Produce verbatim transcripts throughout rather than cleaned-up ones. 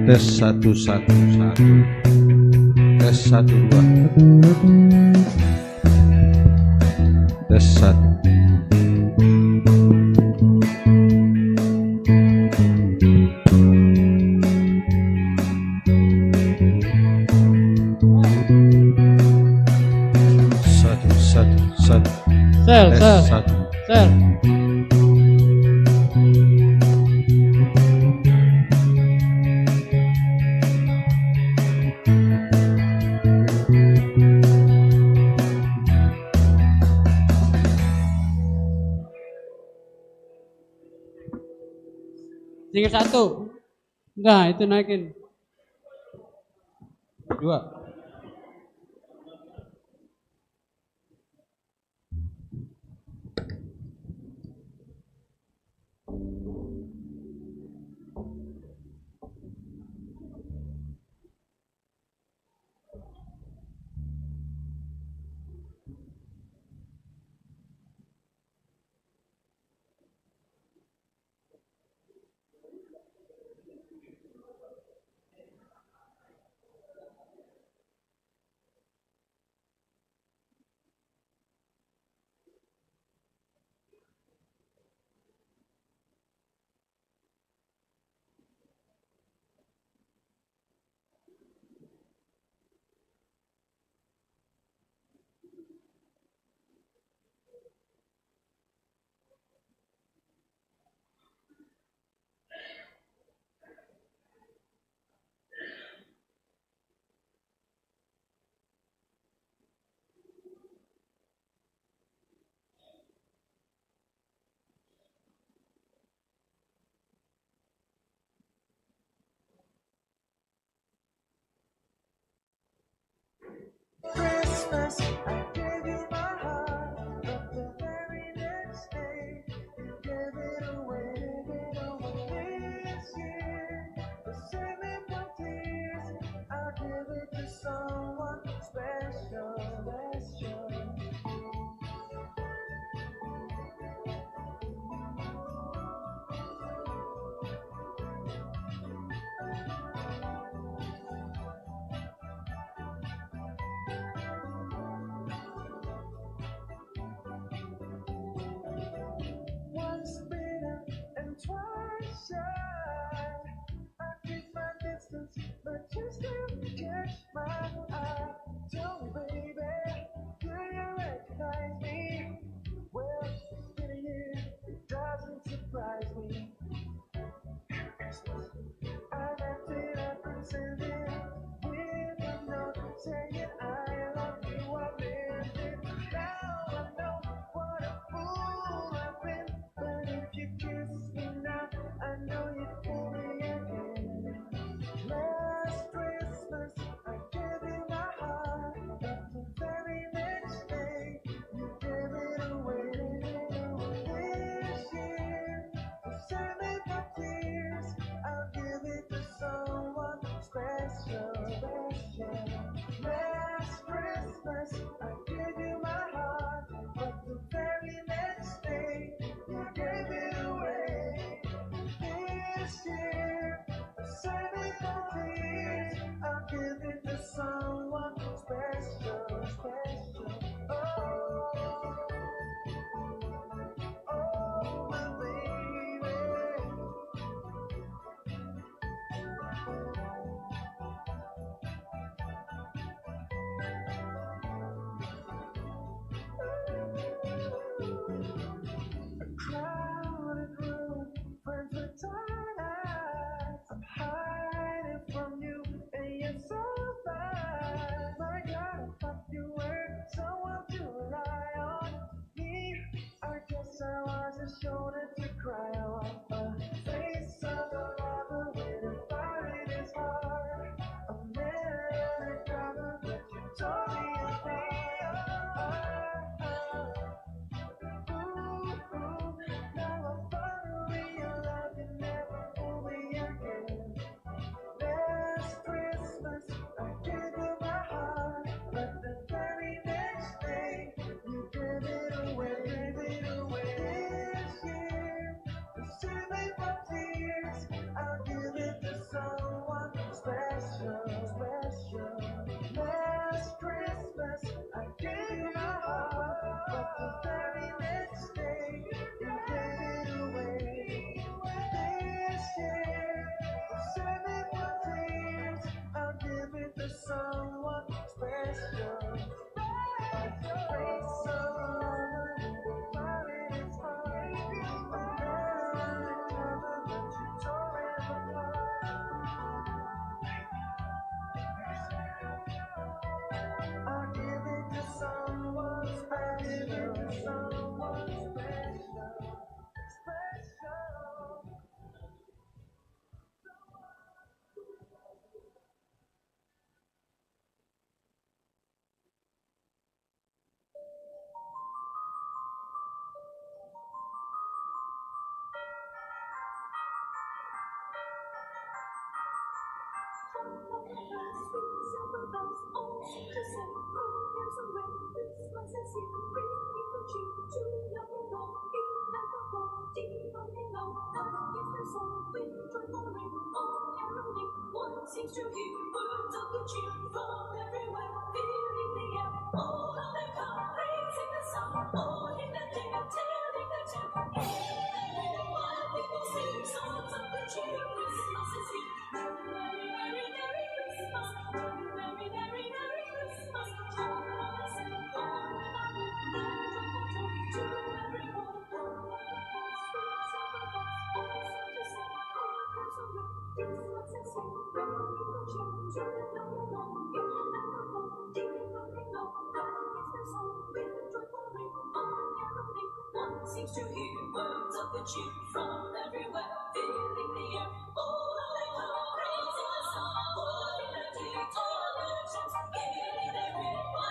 Tes satu, satu, satu. Tes satu, dua. Tes satu. Satu, satu, satu. Sel, tes sel. Satu. Sel. Tinggal satu. Enggak, itu naikin. Dua. Christmas, I gave you my heart, but the very next day you gave it away. This year, to save me from tears, I'll give it to someone special, special. Once bitten and twice shy. I keep my distance, but you still catch my eye. Tell me, baby, do you recognize me? Well, it's been a year, it doesn't surprise me. I wrapped it up and sent it with a note saying I love you. I meant it. Now I know what a fool I've been. But if you kiss me now, I know you'd fool me again. Last Christmas, I gave you my heart, but the very next day, you gave it away. This year, to save me from tears, I'll give it to someone special, special. Last Christmas, I gave you my heart, but the very next day, you gave it away. This year, to save me from tears, I'll give it to someone special, special. Oh, oh, my baby. A crowded room, friends with tired eyes. I'm hiding from you, and you're so fine. My God, I thought you were someone to rely on. Me, I guess I was a shoulder to cry on. A face of a lover with a fire in his heart. A man undercover, but you tore me apart. Ooh, ooh, now I finally realize you never fool me again. Last Christmas, I gave you my heart, but the very next day, you gave it away, gave it away. This year, to save me from tears, I'll give it to someone special, special. Last Christmas, I gave you my heart, but the very next day, you gave it away. This year, to save me from tears, I'll give it to someone special. Seems to hear words of good cheer from everywhere, filling the air. Oh, how they come, praising the sun. Oh, hear them jingle, telling the tale. Hear them ringing, wild people sing songs of good cheer. Christmas is here. Merry, merry, merry, merry Christmas. Merry, merry, merry, merry Christmas. All on the same, all in our mood, joyful joy to everyone. Seems to hear words of good cheer from everywhere, filling the air. Oh, how they come, praising the sun, oh, in the deep, all the nations, giving their ear.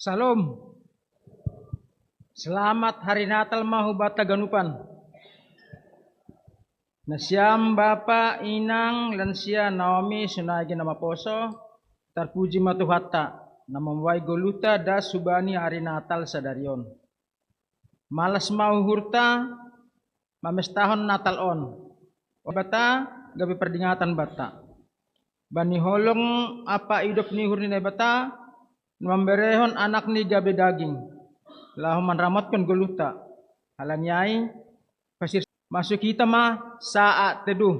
Salom. Selamat hari Natal ma hubata ganupan. Na siam bapa, inang, lansia, Naomi, sonai gena maposo, tarpuji ma Tuhanta, na mambuai goluta das hubani hari Natal sadari on. Malas ma uhurta, mamestahon Natal on. O Naibata, gabe pardingatan banta. Bani holong ampa idop ni uhur ni Naibata, na mamberehon anakni gabe daging, laho manramotkon goluta. Halani ai, pasir masuk hita ma saat teduh.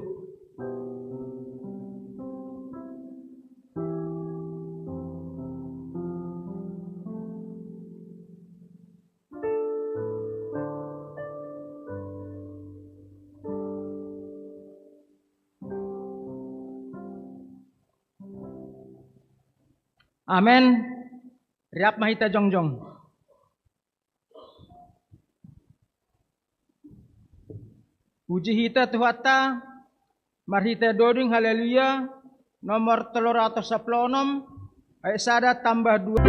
Amen. Riap ma hita jongjong. Puji hita Tuhanta, marhite doding Haleluya, nomor tolu ratus saplonom, ayat sada tambah dua.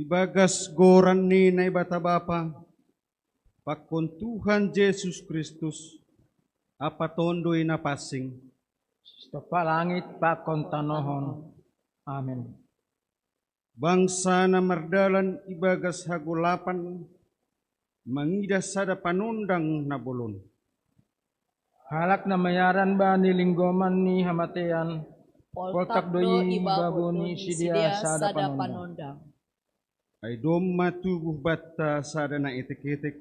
Ibagas goran ni Naibata Bapa, pakon Tuhan Jesus Kristus, ampa Tonduy Napansing. Sitoppa langit pakon tanohon. Amin. Bangsa na mardalan ibagas hagolapan, mangidah sada panondang na bolon. Halak na mayaran bani linggoman ni hamatean, poltak do i baboni sidia sada panondang. Ai domma tubuh banta sada na etek-etek,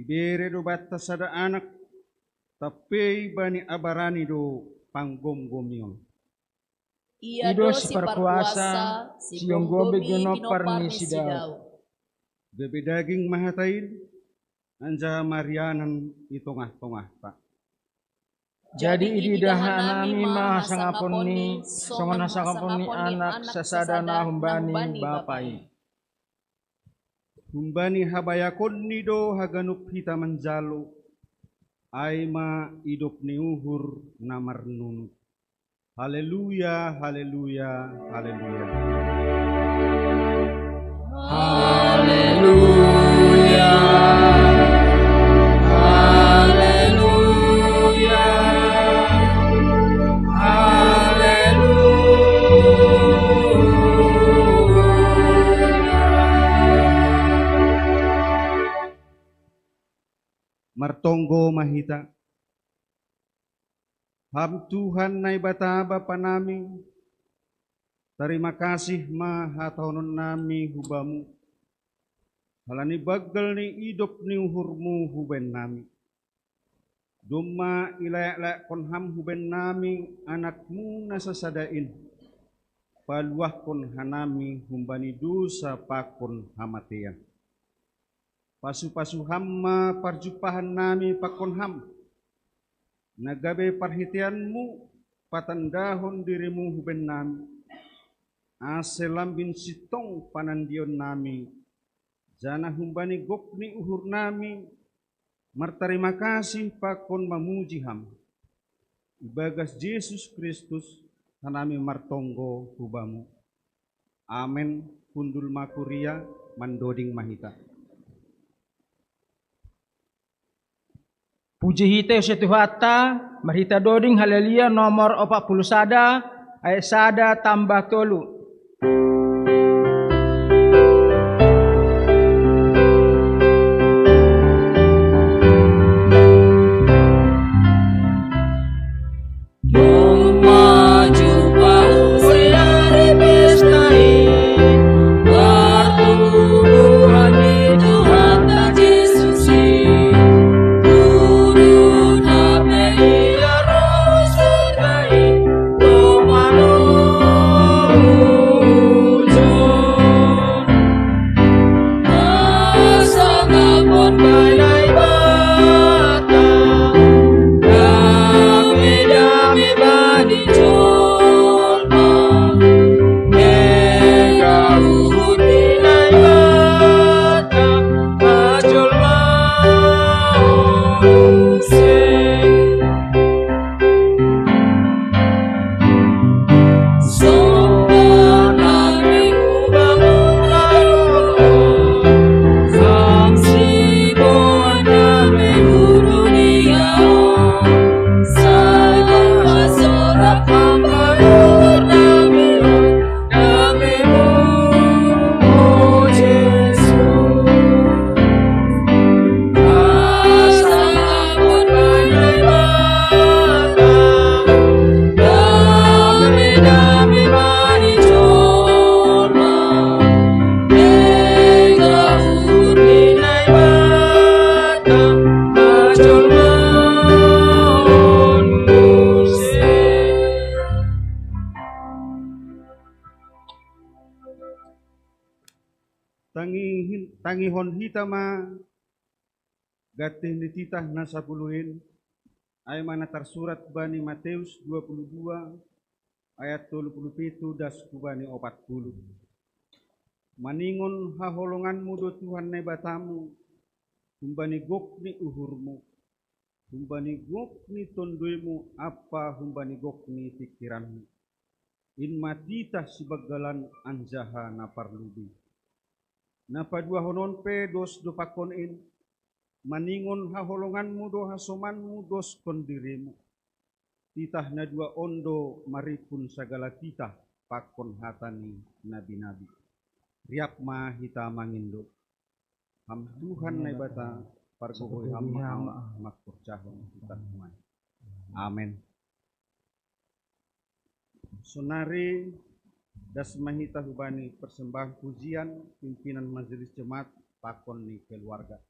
ibere do banta sada anak, tampei bani abarani do panggomgomion. Ia do siparkuasa, siomgomi ginompar ni si Daud. Gabe daging ma hata in, anjaha marianan i tongah-tongahta. Jadi ididah hanami ma hasangaponni, songon hasangapon ni anak sasada na humbani bapa i. Humbani habayakonni do haganup hita manjalo, ai ma idop ni uhur na marnunut. Haleluya, haleluya, haleluya. Haleluya, haleluya, haleluya. Martonggo ma hita. Ham Tuhan Naibata Bapa nami, tarima kasih ma hatahononnami hu Bamu, halani banggal ni idop ni uhurMu hu bennami. Domma ilayak-layakkon Ham hu bennami AnakMu na sasada in, paluahkon hanami humbani dosa pakon hamatean. Pasu-pasu Ham ma parjumpahannami pakon Ham, na gabe parhiteianMu patandahon diriMu hu bennami, ase lambin sintong panandionnami, janah humbani gok ni uhurnami martarima kasih pakon mamuji Ham. Ibagas Jesus Kristus hanami martonggo hu Bamu. Amen. Hundul ma kuria, mandoding ma hita. Puji hita use Tuhanta, marhita doding Haleluya nomor opat puluh sada, ayat sada tambah tolu. Domma jumpah use ari pesta i, partubuhan ni Tuhanta Jesus i, turun hape Ia ro surga i, domma do ujon. Hasangapon bani Naibata, dame-dame bani jolma. Ega uhur ni Naibata, hajolmaon muse. Tangihin-, tangihon hita ma gantih ni titah na sapuluh in, ai ma na tarsurat bani Mateus dua puluh dua ayat tolu puluh pitu das hubani opat puluh. Maningon haholonganmu do Tuhan Naibatamu, humbani gok ni uhurmu, humbani gok ni tonduymu ampa humbani gok ni pingkiranmu. In ma titah sibanggalan anjaha na parlobei. Na paduahon on pe dos do pakon in, maningon haholonganmu do hasomanmu doskon dirimu. Titah na dua on do maripun sagala titah pakon hata ni nabi-nabi. Riap ma hita mangindo. Ham Tuhan Naibata, pargogohi Ham ma ahu mangkorjahon titahmu. Amen. Sonari das ma hita hubani persembahan pujian, pimpinan majelis jemaat pakon ni keluarga.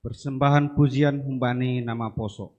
Persembahan pujian humbani na maposo.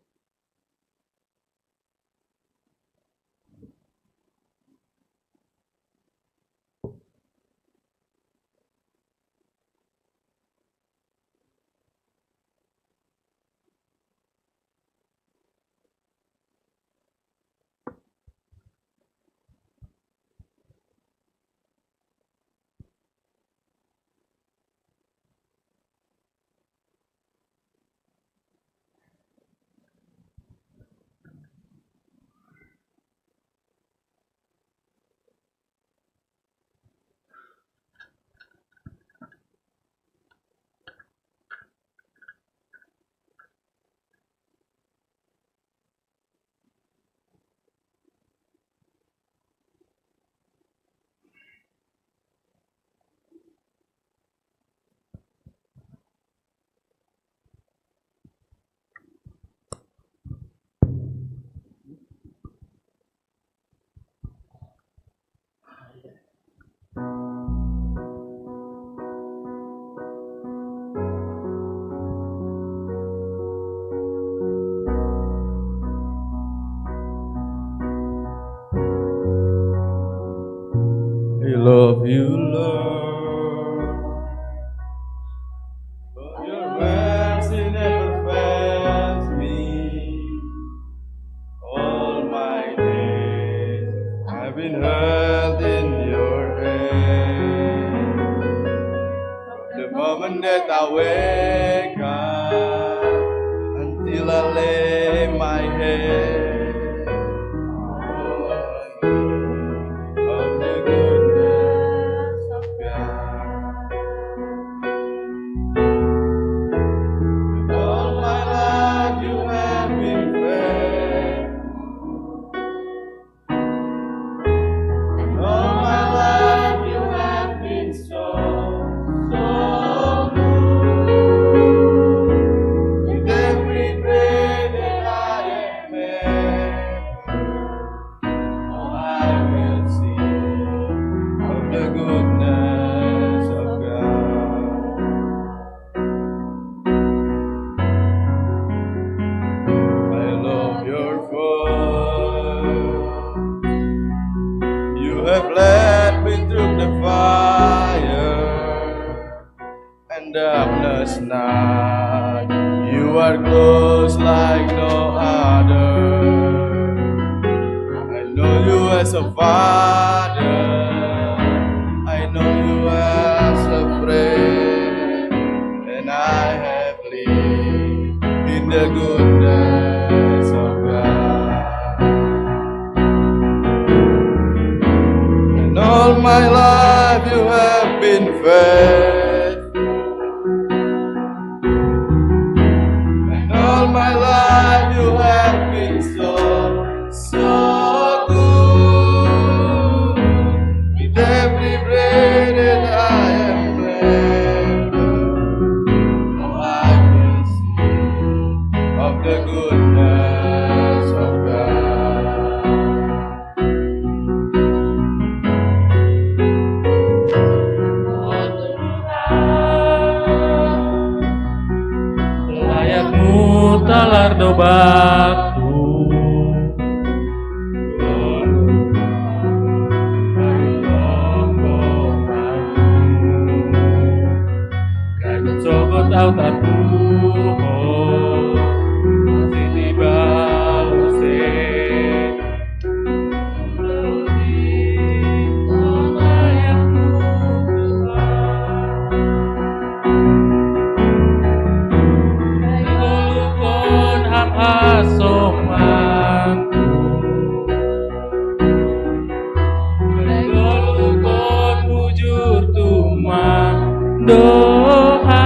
You, Lord. But your mercy never fails me. All my days I've been held in your hand. From the moment that I wake up until I lay my head, of the goodness of God. And all my life you have been faithful. And all my life you have been so, so good. With every breath that I am able, oh, I will sing of the goodness of God. I love your voice. You have led me through the fire and darkness night. You are close like no other. I know you as a father. I know you as a friend. And I have lived in the goodness of God. And all my life you have been faithful. And all my life you have been so, so good. With every breath that I am able, oh, I will sing of the goodness of God. Layakmu talar do baktu. Kadang sogot au tarpuho, masih di bawah se. Nagolukon ham hasomangku. Nagolukon bujur tumang doha.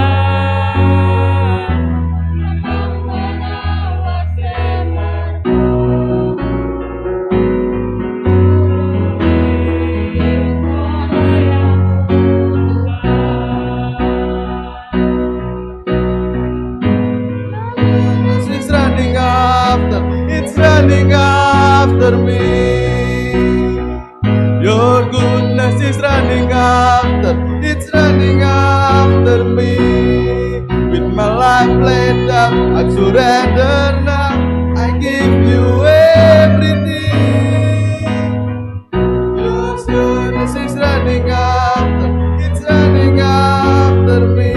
It's running after, it's running after me. Your goodness is running after, it's running after me. With my life laid down, I surrender now. I give you everything. Your goodness is running after, it's running after me.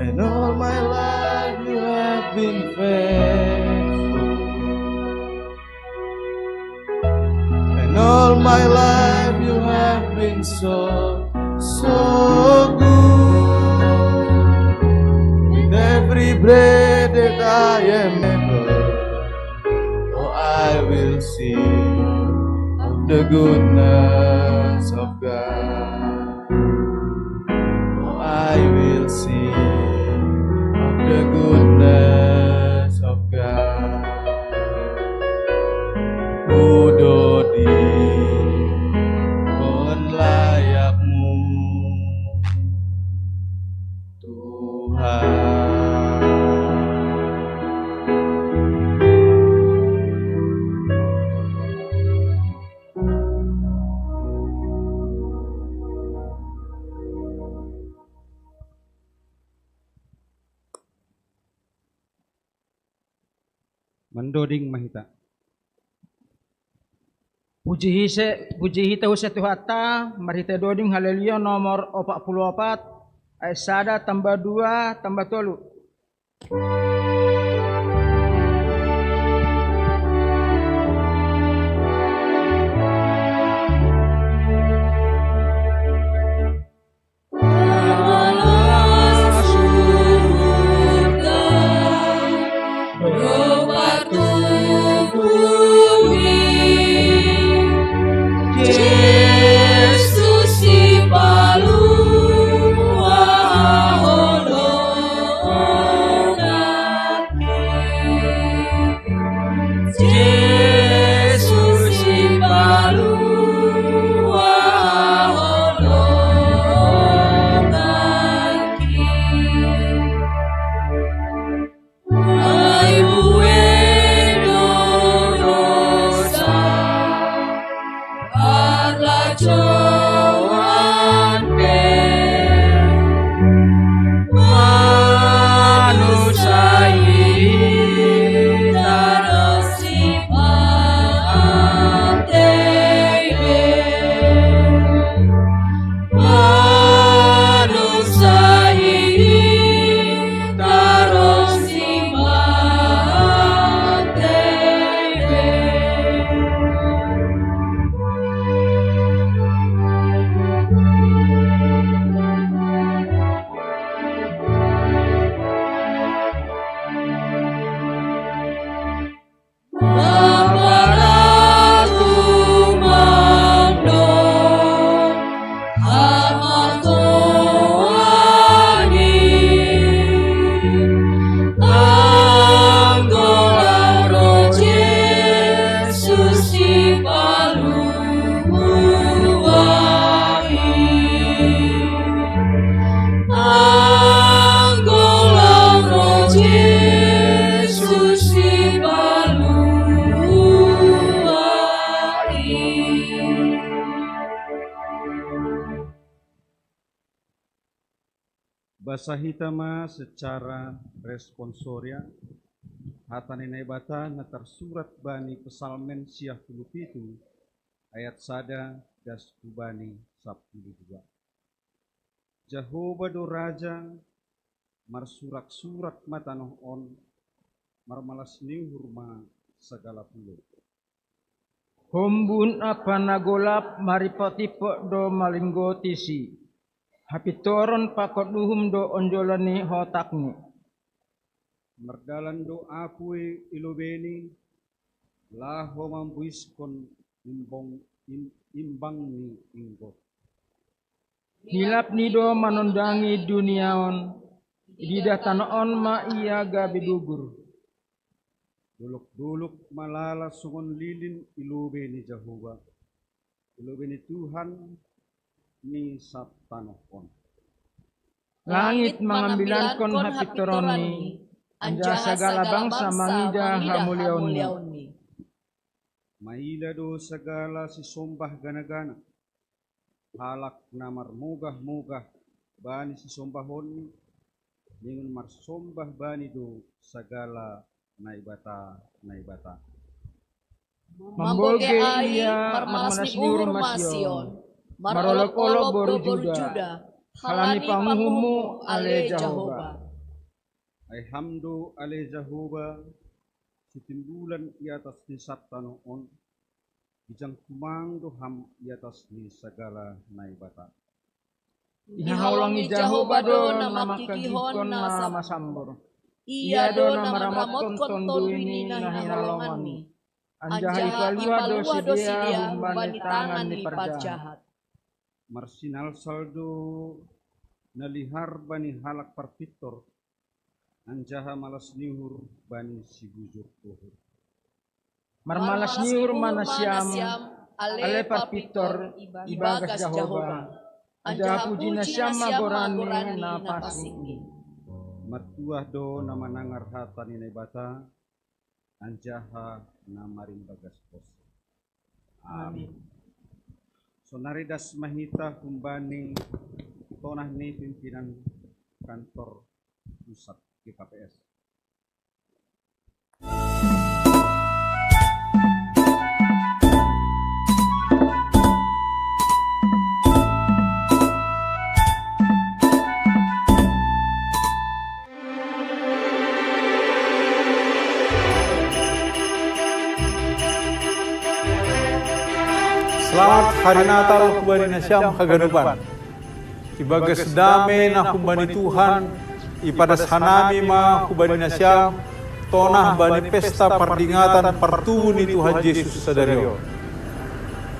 And all my life you have been faithful. And all my life you have been so, so good. With every breath that I am able, oh, I will sing of the goodness of God. Oh, I will sing of the goodness of God. Who do di Mandoding ma hita. Puji hise, puji hita huse Tuhanta, marhite doding Haleluya nomor opat puluh opat, ayat sada tambah dua tambah tolu. Basa hita ma secara responsoria, hata ni Naibata na tarsurat bani Psalmen sia puluh pitu, ayat sada das hubani sapuluh dua. Jahowa do Raja, marsurak-surak ma tanoh on, marmalas ni uhur ma sagala pulo. Hombun ampa na golap maripot-ipot do malinggotisi. Hapintoron pakon uhum do onjolan ni hotakni. Mardalan do apuy i lobeiNi, laho mambuiskon imbong, im, imbang ni inggot. Hilapni do manondangi dunia on, ididah tanoh on ma ia gabe dugur. Dolok-dolok malala songon lilin i lobei ni Jahowa, i lobei ni Tuhan ni sab tanoh on. Langit mangambilankon hapintoronNi, anjaha sagala bangsa mangidah hamuliaonNi. Maila do sagala sisombah gana-gana, halak na marmogah-mogah bani sisombahonNi, ningon marsombah Bani do sagala naibata-naibata. Mambogei ia, marmalas ni uhur ma Sion, marolop-olop boru Juda, halani panguhumMu, ale Jahowa. Ai Ham do, ale Jahowa, sitimbulan i atas ni sab tanoh on, ginjang tumang do Ham i atas ni sagala naibata. Ihaholongi Jahowa do na mangkikihon na masambor. Ia do na maramotkon Tonduy ni na hinaholonganni. Anjaha ipaluah do sidea humbani tangan ni parjahat. Marsinalsal do na lihar bani halak parpintor, anjaha malas ni uhur bani sibujur uhur. Marmalas ni uhur ma nasiam, ale parpintor, ibagas Jahowa, anjaha puji nasiam ma goranNi na pansing i. Martuah do na manangar hata ni Naibata, anjaha na marimbagas pos. Amin. Sonari das ma hita humbani tonah ni pimpinan kantor pusat G K P S. Hari Natal humbani nasiam haganupan. Ibagas dame na humbani Tuhan, ipadas hanami ma humbani nasiam, tona bani pesta pardingatan partubu ni Tuhan Jesus sadari on.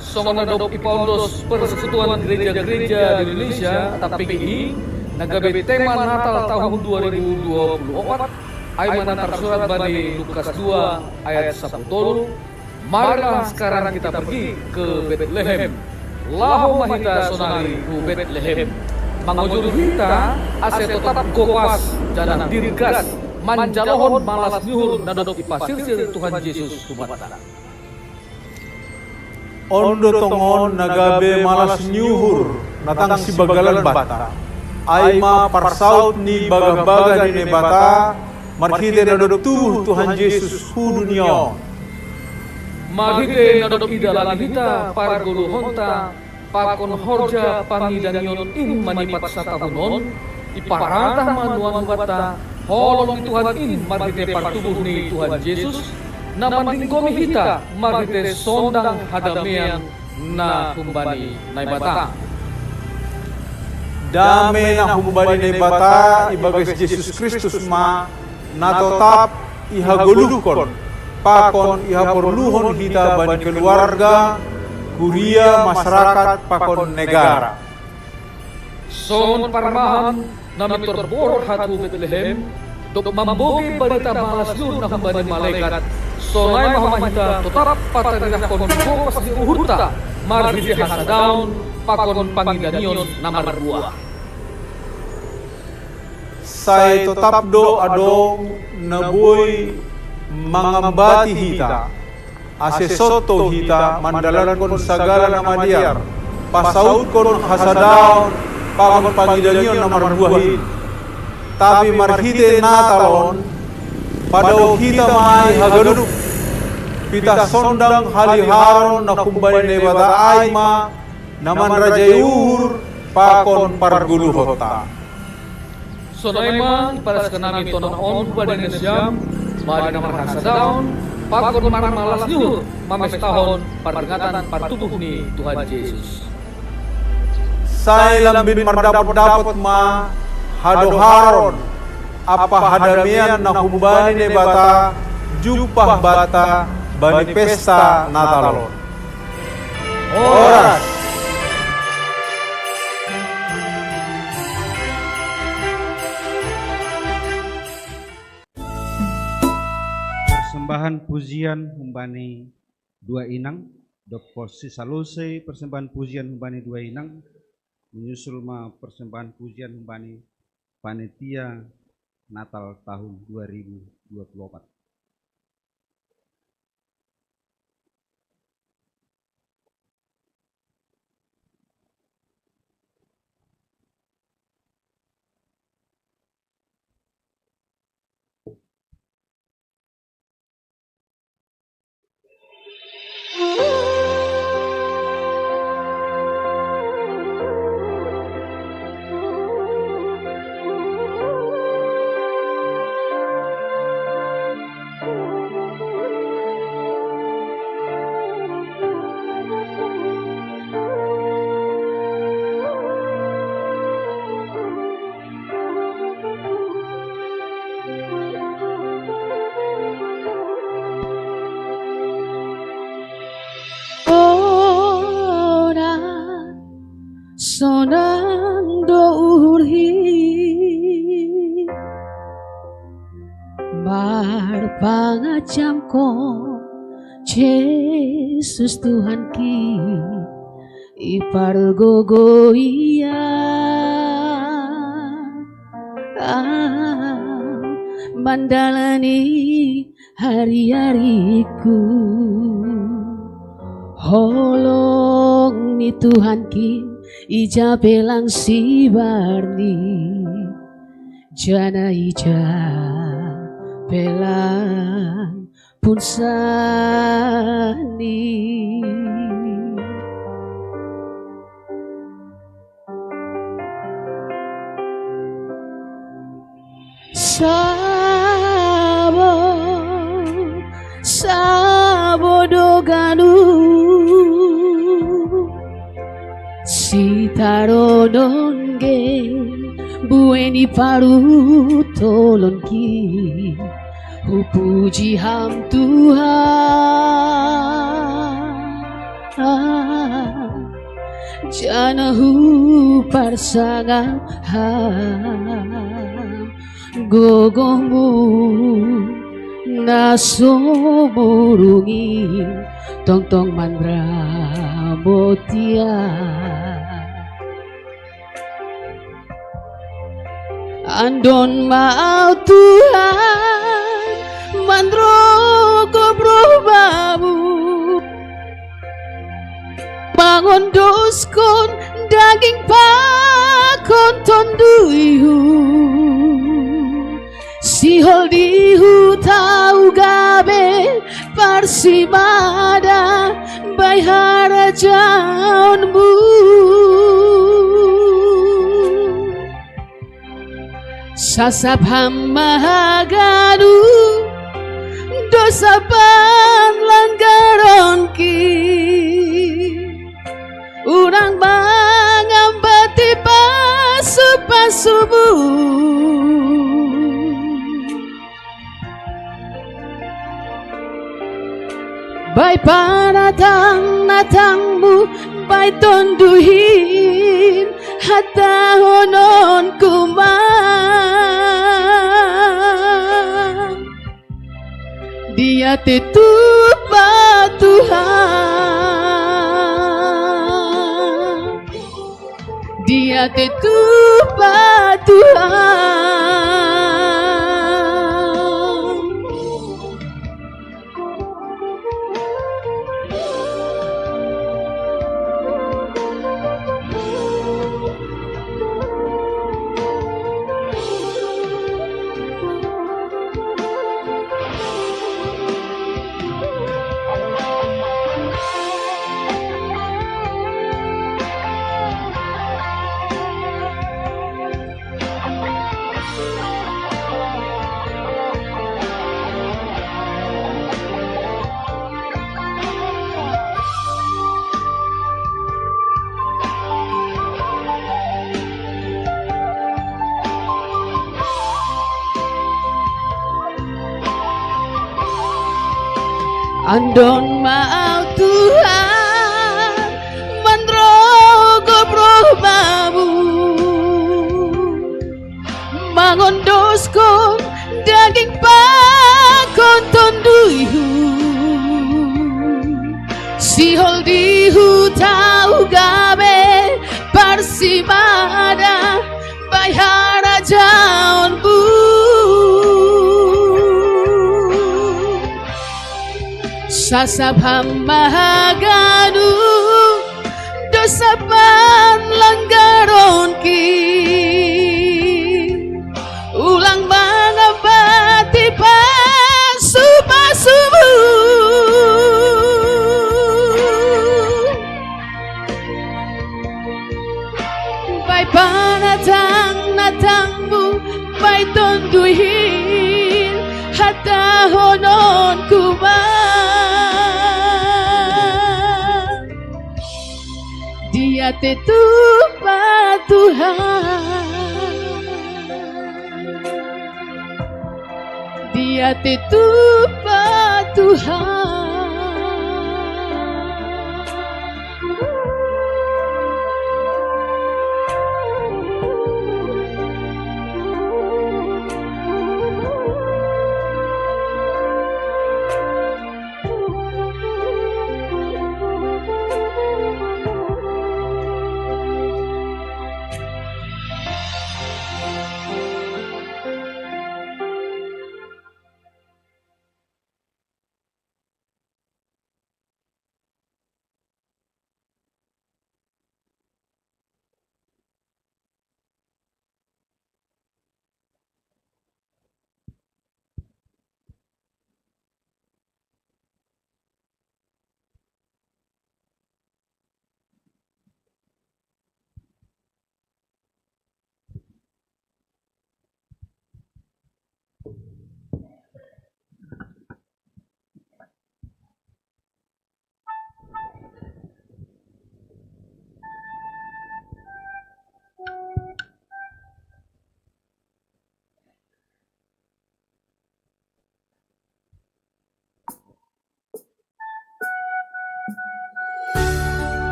Songon na dob ipaondos Persekutuan Gereja-Gereja di Indonesia, atap P G I, na gabe tema Natal tahun dua ribu dua puluh empat, ai ma na tarsurat bani Lukas dua ayat sapuluh tolu, marilah sekarang kita pergi ke Betlehem. Laho ma hita sonari hu Betlehem. Mangujur hita ase totap gopas janah dirgas manjalohon malas ni uhur na dob ipasirsir Tuhan Jesus hubanta. On do tongon na gabe malas ni uhur na tang sibagalan banta, ai ma parsaud ni bagah-bagah ni Naibata marhitei na dob tubuh Tuhan Jesus hu dunia on. Marhitei na dob idalani hita pargoluhonta pakon horja pangidanion in manipat satahun on, iparatah ma nuan hubanta holong ni Tuhan in marhitei partubuh ni Tuhan Jesus, na mandinggomi hita marhitei sondang hadamean na humbani Naibata. Dame na humbani Naibata ibagas Jesus Kristus ma na totap ihagoluhkon pakon ihaporluhon hita bani keluarga, kuria, masyarakat pakon negara. Songon parmahan na mintor borhat hu Betlehem, dob mambogei barita malas ni uhur na humbani malekat, sonai ma homa hita totap pataridahkon gopas ni uhurta marhitei hasadaon pakon pangidanion na marbuah. Sai totap do adong na boi mangambati hita, ase sonto hita mandalankon sagala na madear, pasaudkon hasadaon pakon pangidanion na marbuah in. Tapi marhitei Natal on, padaoh hita ma ai haganup, pitah sondang haliharon na humbani Naibata ai ma na manrajai uhur pakon pargoluhonta. Sonai ma iparaskan nami tona on hubani nasiam, bani na marhasadaon pakon marmalas ni uhur mamestahon pardingatan partubuh ni Tuhan Jesus. Sai lambin mardapot-dapot ma hadoharon ampa hadamean na humbani Naibata jumpah banta bani pesta Natal on. Horas. Persembahan pujian humbani dua inang, dob pos sisalose persembahan pujian humbani dua inang, menyusul ma persembahan pujian humbani panitia Natal tahun dua ribu dua puluh empat. Ona sonang do uhurhi marpangacamkon Jesus Tuhanki, ipargogo Ia. Ah, mandalani hari-hariku, holong ni Tuhanki ija pe lang sibarni, janah ija pe lang punsani. Sabo, sabo do ganup Taronon ge bue ni parutolon ki, hupuji Ham Tuhan, janah huparsangap Ham gogoh-Mu na so murung in tongtong manramoti Am. Andon ma Au Tuhan manrogop roh Bamu, mangondoskon daging pakon tonduyhu. Sihol di huta-Ku gabe parsimada bai harajaon-Mu. Sasap Ham ma haganuh dousa panlanggaronki. Unang mangambati pasu-pasu-Mu. Bai panatang-natang-Mu, bai Tonduy hin hatahononku ma: Diat itupa Tuhan. Diat itupa Tuhan. Andon ma Au Tuhan manrogop roh Bamu, mangondoskon daging pakon tonduyhu. Sihol di huta-Ku gabe parsimada bai harajaon-Mu. Sasap Ham ma haganuh dousa panlanggaronki. Ulang mangambati pasu-pasu-Mu. Bai panatang-natang-Mu, bai Tonduy hin hatahononku ma: Diat itupa Tuhan. Diat itupa Tuhan.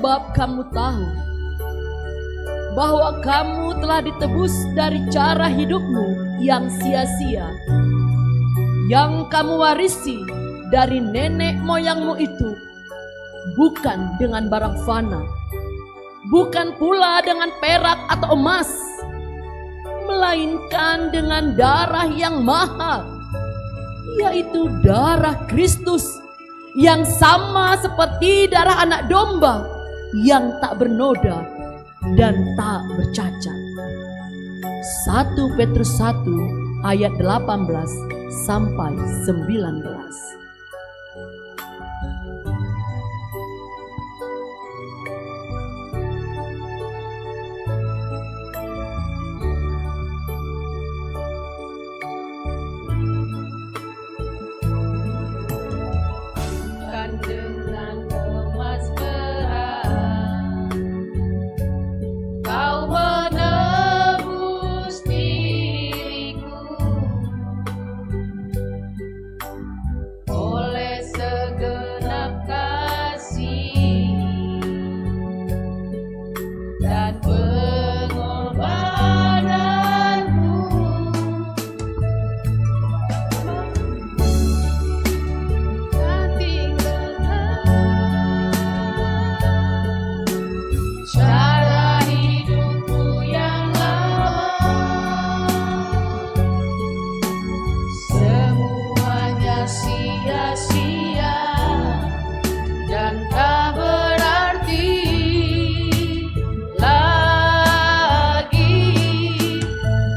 Sebab kamu tahu bahwa kamu telah ditebus dari cara hidupmu yang sia-sia, yang kamu warisi dari nenek moyangmu itu, bukan dengan barang fana, bukan pula dengan perak atau emas, melainkan dengan darah yang mahal, yaitu darah Kristus, yang sama seperti darah anak domba yang tak bernoda dan tak bercacat. Satu Petrus satu ayat delapan belas sampai sembilan belas. Bukan dengan emas perak kau menebus diriku, oleh segenap kasih dan pengorbananmu. Dan tinggalkan cara hidupku yang lama. Semuanya sia-sia dan tak berarti lagi.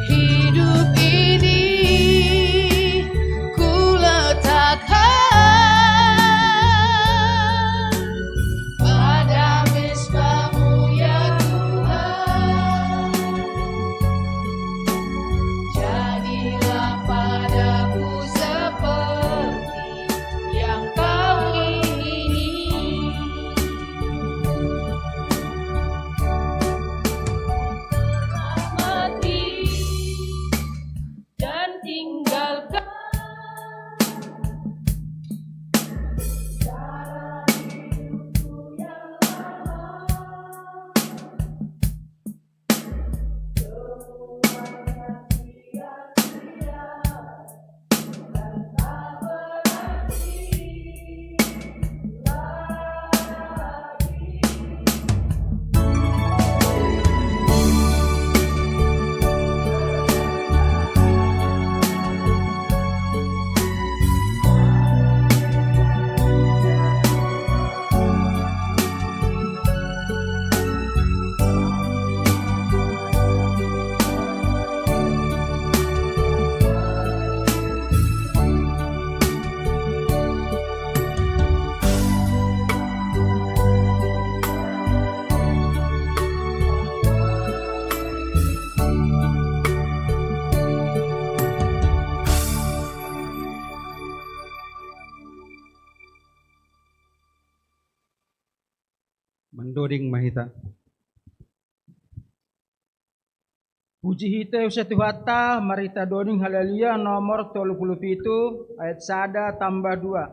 Hidup ini ku letakkan pada mezbamu, ya Tuhan. Jadilah padaku seperti yang kau ingini. Mati dan tinggalkan. Mandoding mahita. Puji hita use Tuhanta, marita doding Haleluya nomor tolu puluh pitu ayat sada tambah dua.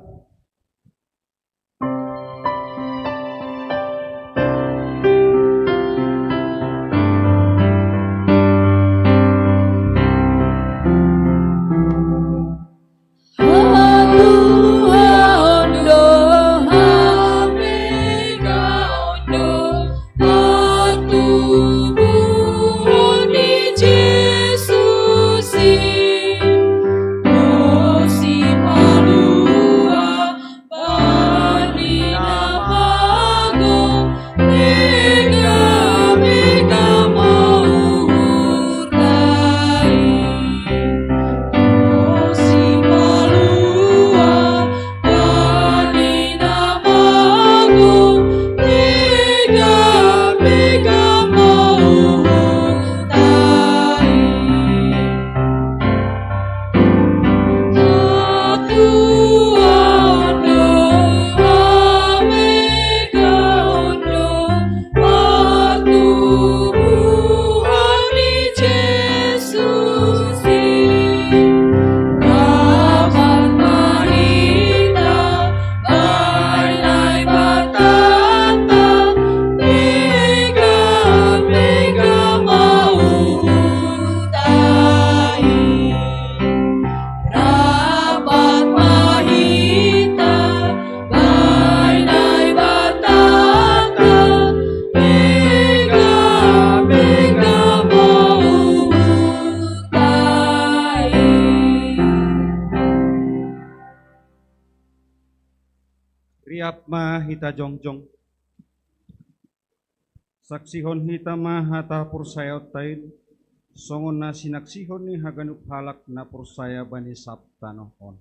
Hita jongjong. Saksihon hita ma hata porsaya on tain, songon na sinaksihon ni haganup halak na porsaya bani sab tanoh on.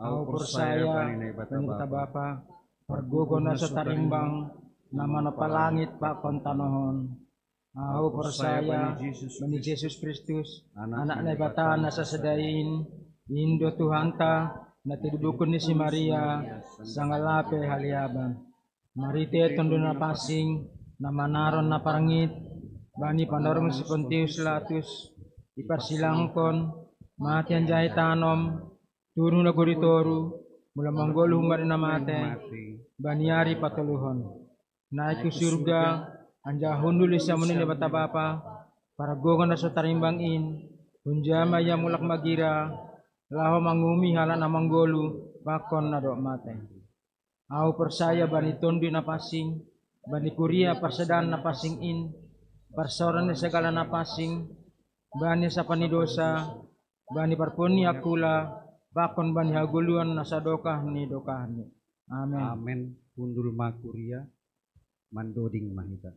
Ahu porsaya bani Naibata Bapa, pargogo na so tarimbang, na manompa langit pakon tanoh on. Ahu porsaya bani Jesus Kristus, Anak Naibata na sasada in, in do Tuhanta, na tinubuhon ni si Maria, sanga lape haleaban. Marhite Tonduy Napansing, na manaron na parngit, bani panorong ni si Pontius Pilatus, diparsilangkon, mate anjaha itanom, turun nagori toru, mula manggoluh humbani na mate, bani ari patoluhon. Naik hu surga, anjaha hundul di siamun ni Naibata Bapa, pargogo na so tarimbang in, hunjama ia mulak magira, laho manguhumi halak na manggoluh, pakon na dob mate. Ahu porsaya bani Tonduy Napansing, bani kuria parsadaan na pansing in, parsaoran ni sagala na pansing, bani hasapan ni dosa, bani parpuhoon ni angkula, pakon bani hagoluhan na sadokah ni dokahni. Amen. Amen. Hundul ma kuria, mandoding ma hita.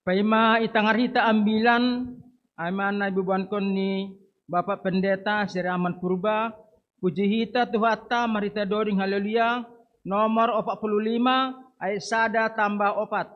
Paima itangar hita ambilan, ai ma na ibobankon ni Bapak Pendeta Sri Aman Purba, puji hita Tuhanta marhite doding Haleluya, nomor opat puluh lima, ayat sada tambah opat.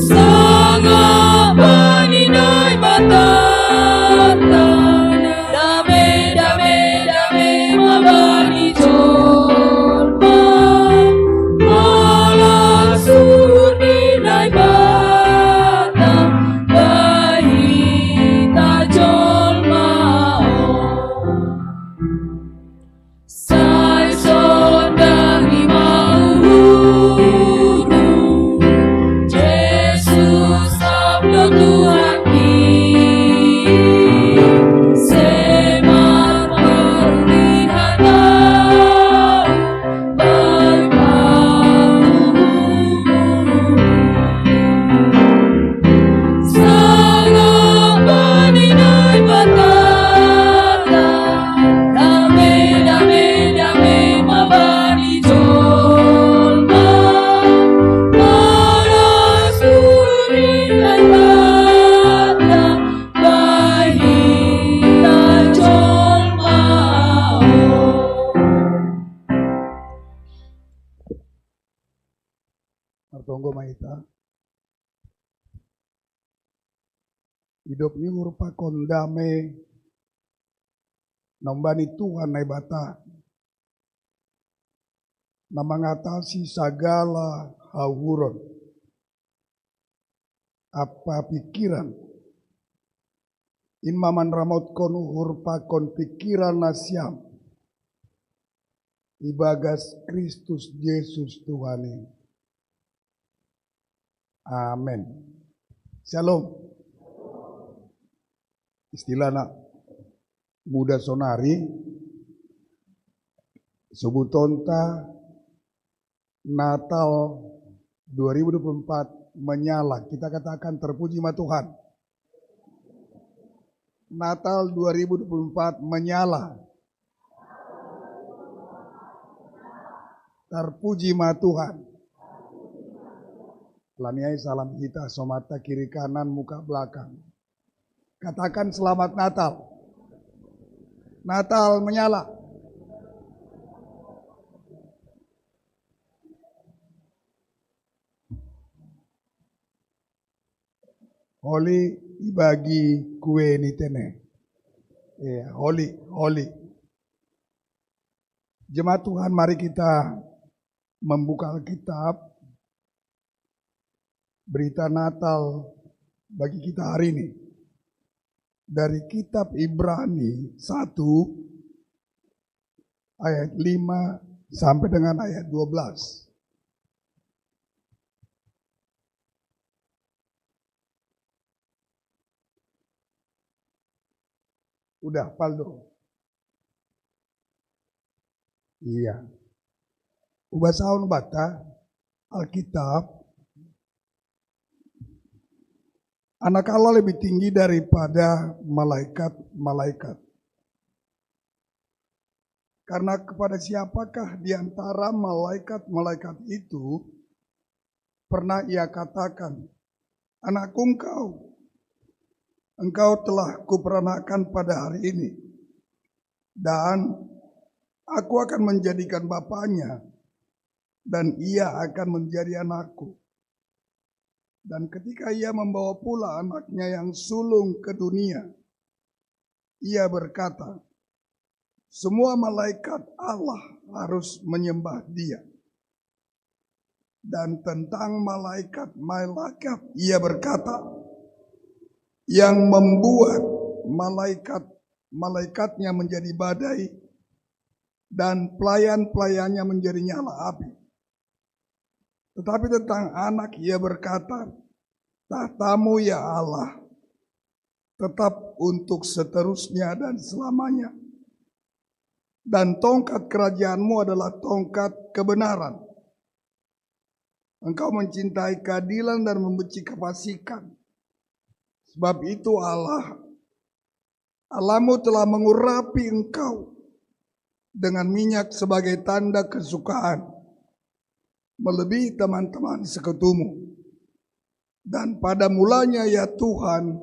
Sangap bani Naibata, dame, dame, dame ma bani jolma, malas uhur ni Naibata, bani hita jolma on. Sai sonang i ma uhurhu, Jesus Sab do Tuhanki, sai marparihat ahu, bahen pahuhuthu. Sangap bani Naibata, dame, dame, dame ma bani jolma, malas uhur ni Naibata, bahen hita jolma on. Martonggo ma hita. Idop ni uhur pakon dame na humbani Tuhan Naibata, na mangatasi sagala hauhuron ampa pingkiran, in ma manramotkon uhur pakon pingkiran nasiam ibagas Kristus Jesus Tuhan i. Amen. Syalom. Istilah anak muda sonari, sobutonta Natal dua ribu dua puluh empat menyala. Kita katakan, "Terpuji ma Tuhan." Natal dua ribu dua puluh empat menyala. Terpuji ma Tuhan. Laniai salam hita, somata, kiri kanan, muka belakang. Katakan, "Selamat Natal." Natal menyala. Holi ibagi kue ni tene. Ya, holi, holi. Jemaat Tuhan, mari kita membuka Alkitab, berita Natal bagi kita hari ini. Dari kitab Ibrani satu ayat lima sampai dengan ayat dua belas. Udah, Paldo? Iya. Ubasaon bata Alkitab. Anak Allah lebih tinggi daripada malaikat-malaikat. Karena kepada siapakah di antara malaikat-malaikat itu pernah ia katakan, "Anakku engkau, engkau telah kuperanakan pada hari ini, dan aku akan menjadikan bapaknya, dan ia akan menjadi anakku." Dan ketika ia membawa pula anaknya yang sulung ke dunia, ia berkata, "Semua malaikat Allah harus menyembah dia." Dan tentang malaikat-malaikat ia berkata, "Yang membuat malaikat-malaikatnya menjadi badai dan pelayan-pelayannya menjadi nyala api." Tetapi tentang anak ia berkata, "Tahtamu, ya Allah, tetap untuk seterusnya dan selamanya. Dan tongkat kerajaanmu adalah tongkat kebenaran. Engkau mencintai keadilan dan membenci kefasikan. Sebab itu Allah, Allahmu telah mengurapi engkau dengan minyak sebagai tanda kesukaan, melebihi teman-teman sekutumu. Dan pada mulanya, ya Tuhan,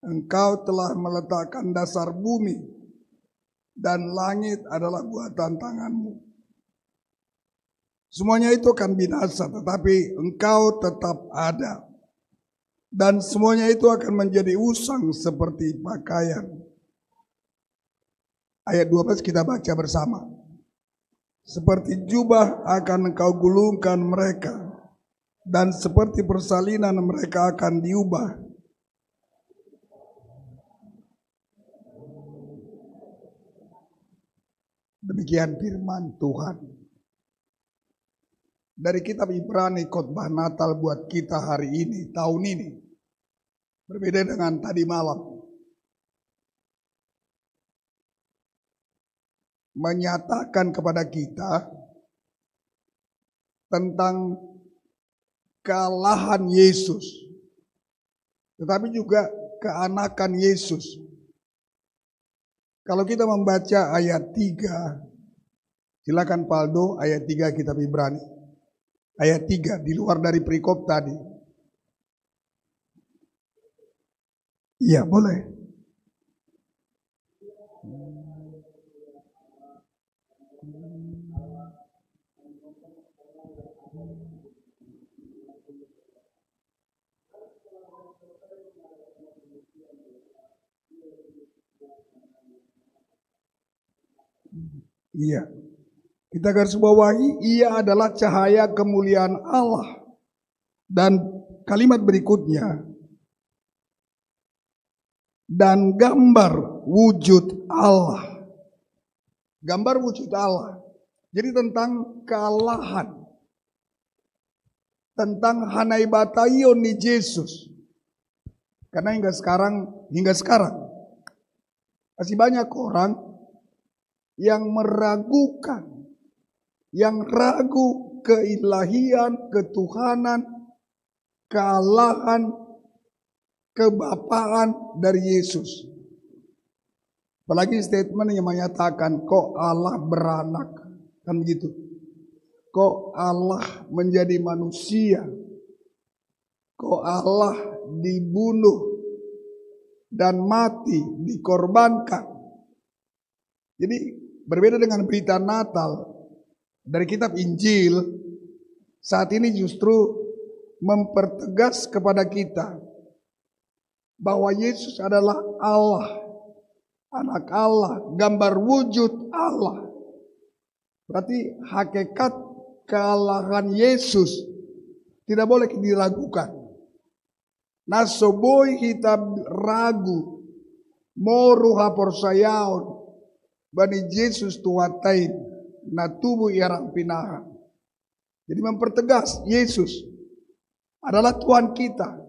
engkau telah meletakkan dasar bumi, dan langit adalah buatan tanganmu. Semuanya itu akan binasa, tetapi engkau tetap ada. Dan semuanya itu akan menjadi usang seperti pakaian." Ayat dua belas kita baca bersama. "Seperti jubah akan engkau gulungkan mereka, dan seperti persalinan mereka akan diubah." Demikian firman Tuhan. Dari kitab Ibrani, khotbah Natal buat kita hari ini, tahun ini, berbeda dengan tadi malam. Menyatakan kepada kita tentang kealahan Yesus, tetapi juga keanakan Yesus. Kalau kita membaca ayat tiga, silakan Paldo, ayat tiga kitab Ibrani. Ayat tiga, di luar dari perikop tadi. Iya, boleh. Iya. Kita garis bawahi, ia adalah cahaya kemuliaan Allah dan kalimat berikutnya, dan gambar wujud Allah. Gambar wujud Allah. Jadi tentang kealahan, tentang hanai bataion ni Yesus. Karena hingga sekarang, hingga sekarang masih banyak orang yang meragukan, yang ragu keilahian, ketuhanan, kealahan, kebapaan dari Yesus. Apalagi statement yang menyatakan, "Kok Allah beranak?" Kan begitu. "Kok Allah menjadi manusia? Kok Allah dibunuh dan mati, dikorbankan?" Jadi, berbeda dengan berita Natal dari kitab Injil, saat ini justru mempertegas kepada kita bahwa Yesus adalah Allah, Anak Allah, gambar wujud Allah. Berarti hakikat kealahan Yesus tidak boleh diragukan. Nah, so boi kita ragu, Moru haporsayaon bani Jesus Tuhan tain, na tubu i harampinahan. Jadi mempertegas Yesus adalah Tuhan kita.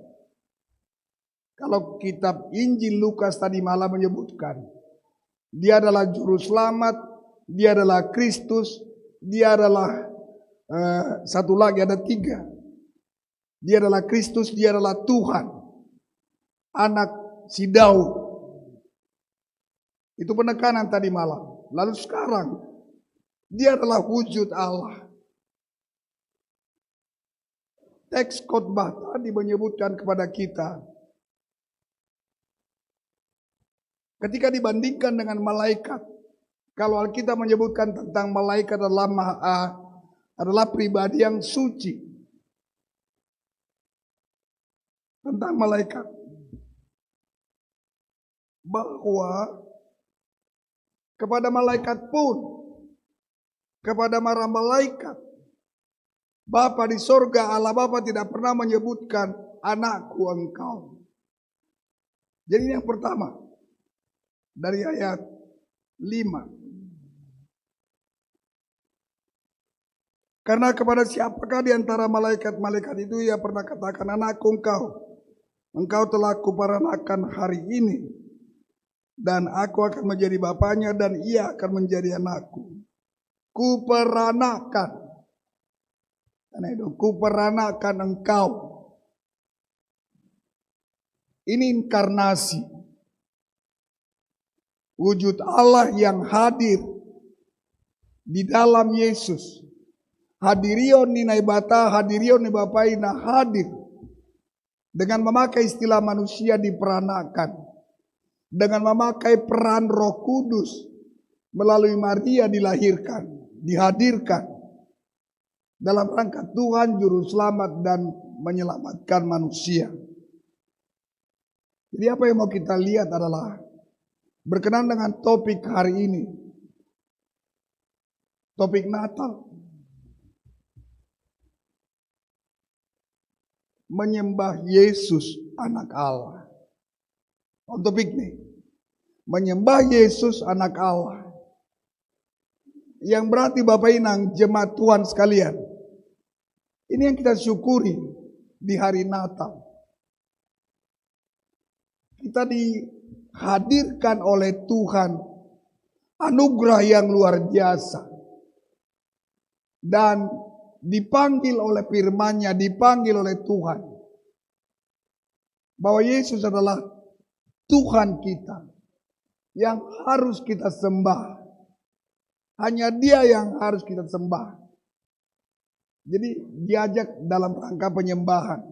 Kalau kitab Injil Lukas tadi malam menyebutkan, dia adalah juru selamat, dia adalah Kristus, dia adalah eh, satu lagi, ada tiga. Dia adalah Kristus, dia adalah Tuhan, anak si Daud. Itu penekanan tadi malam. Lalu sekarang, dia adalah wujud Allah. Teks khotbah tadi menyebutkan kepada kita, ketika dibandingkan dengan malaikat, kalau Alkitab menyebutkan tentang malaikat adalah ma- ah, adalah pribadi yang suci. Tentang malaikat, bahwa kepada malaikat pun, kepada para malaikat, Bapa di sorga, Allah Bapa tidak pernah menyebutkan, "Anakku engkau." Jadi ini yang pertama, dari ayat lima. Karena kepada siapakah di antara malaikat-malaikat itu ia pernah katakan, "Anakku engkau, engkau telah kuperanakan hari ini, dan aku akan menjadi bapaknya, dan ia akan menjadi anakku." Kuperanakan. Karena itu, kuperanakan engkau. Ini inkarnasi. Wujud Allah yang hadir di dalam Yesus. Hadirion ni Naibata, hadirion ni Bapa i na hadir. Dengan memakai istilah manusia diperanakan. Dengan memakai peran Roh Kudus melalui Maria dilahirkan, dihadirkan dalam rangka Tuhan Juru Selamat dan menyelamatkan manusia. Jadi apa yang mau kita lihat adalah berkenan dengan topik hari ini. Topik Natal. Menyembah Yesus anak Allah. Untuk piknik. Menyembah Yesus anak Allah. Yang berarti Bapak Inang, jemaat Tuhan sekalian, ini yang kita syukuri di hari Natal. Kita dihadirkan oleh Tuhan anugerah yang luar biasa. Dan dipanggil oleh firman-Nya, dipanggil oleh Tuhan, bahwa Yesus adalah Tuhan kita yang harus kita sembah. Hanya Dia yang harus kita sembah. Jadi diajak dalam rangka penyembahan.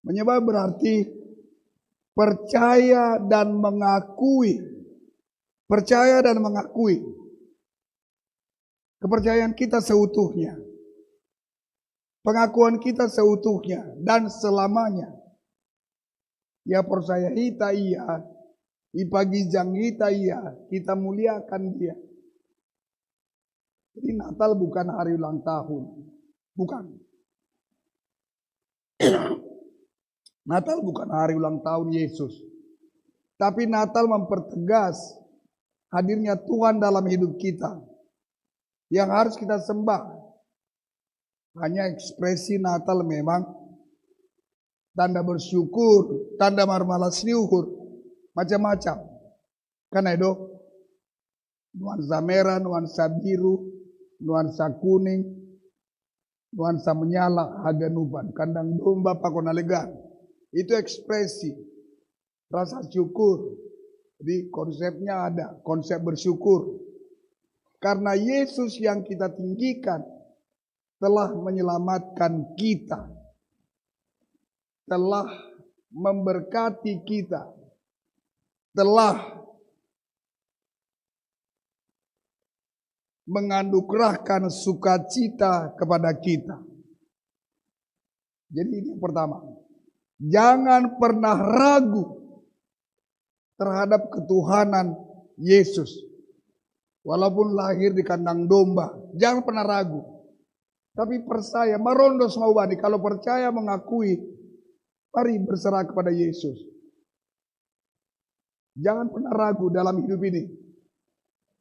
Menyembah berarti percaya dan mengakui. Percaya dan mengakui kepercayaan kita seutuhnya. Pengakuan kita seutuhnya dan selamanya. Ya, percaya kita ia, ipagijang kita ia, kita muliakan Dia. Jadi Natal bukan hari ulang tahun. Bukan. Natal bukan hari ulang tahun Yesus. Tapi Natal mempertegas hadirnya Tuhan dalam hidup kita yang harus kita sembah. Hanya ekspresi Natal memang tanda bersyukur, tanda marmalas liuhur, macam-macam. Karena itu, nuansa merah, nuansa biru, nuansa kuning, nuansa menyala, haganupan, kandang domba, pakon na legan. Itu ekspresi rasa syukur. Jadi konsepnya ada, konsep bersyukur. Karena Yesus yang kita tinggikan telah menyelamatkan kita, telah memberkati kita, telah menganugerahkan sukacita kepada kita. Jadi ini yang pertama. Jangan pernah ragu terhadap ketuhanan Yesus. Walaupun lahir di kandang domba, jangan pernah ragu. Tapi percaya, marondos mau bani, kalau percaya mengakui, mari berserah kepada Yesus. Jangan pernah ragu dalam hidup ini.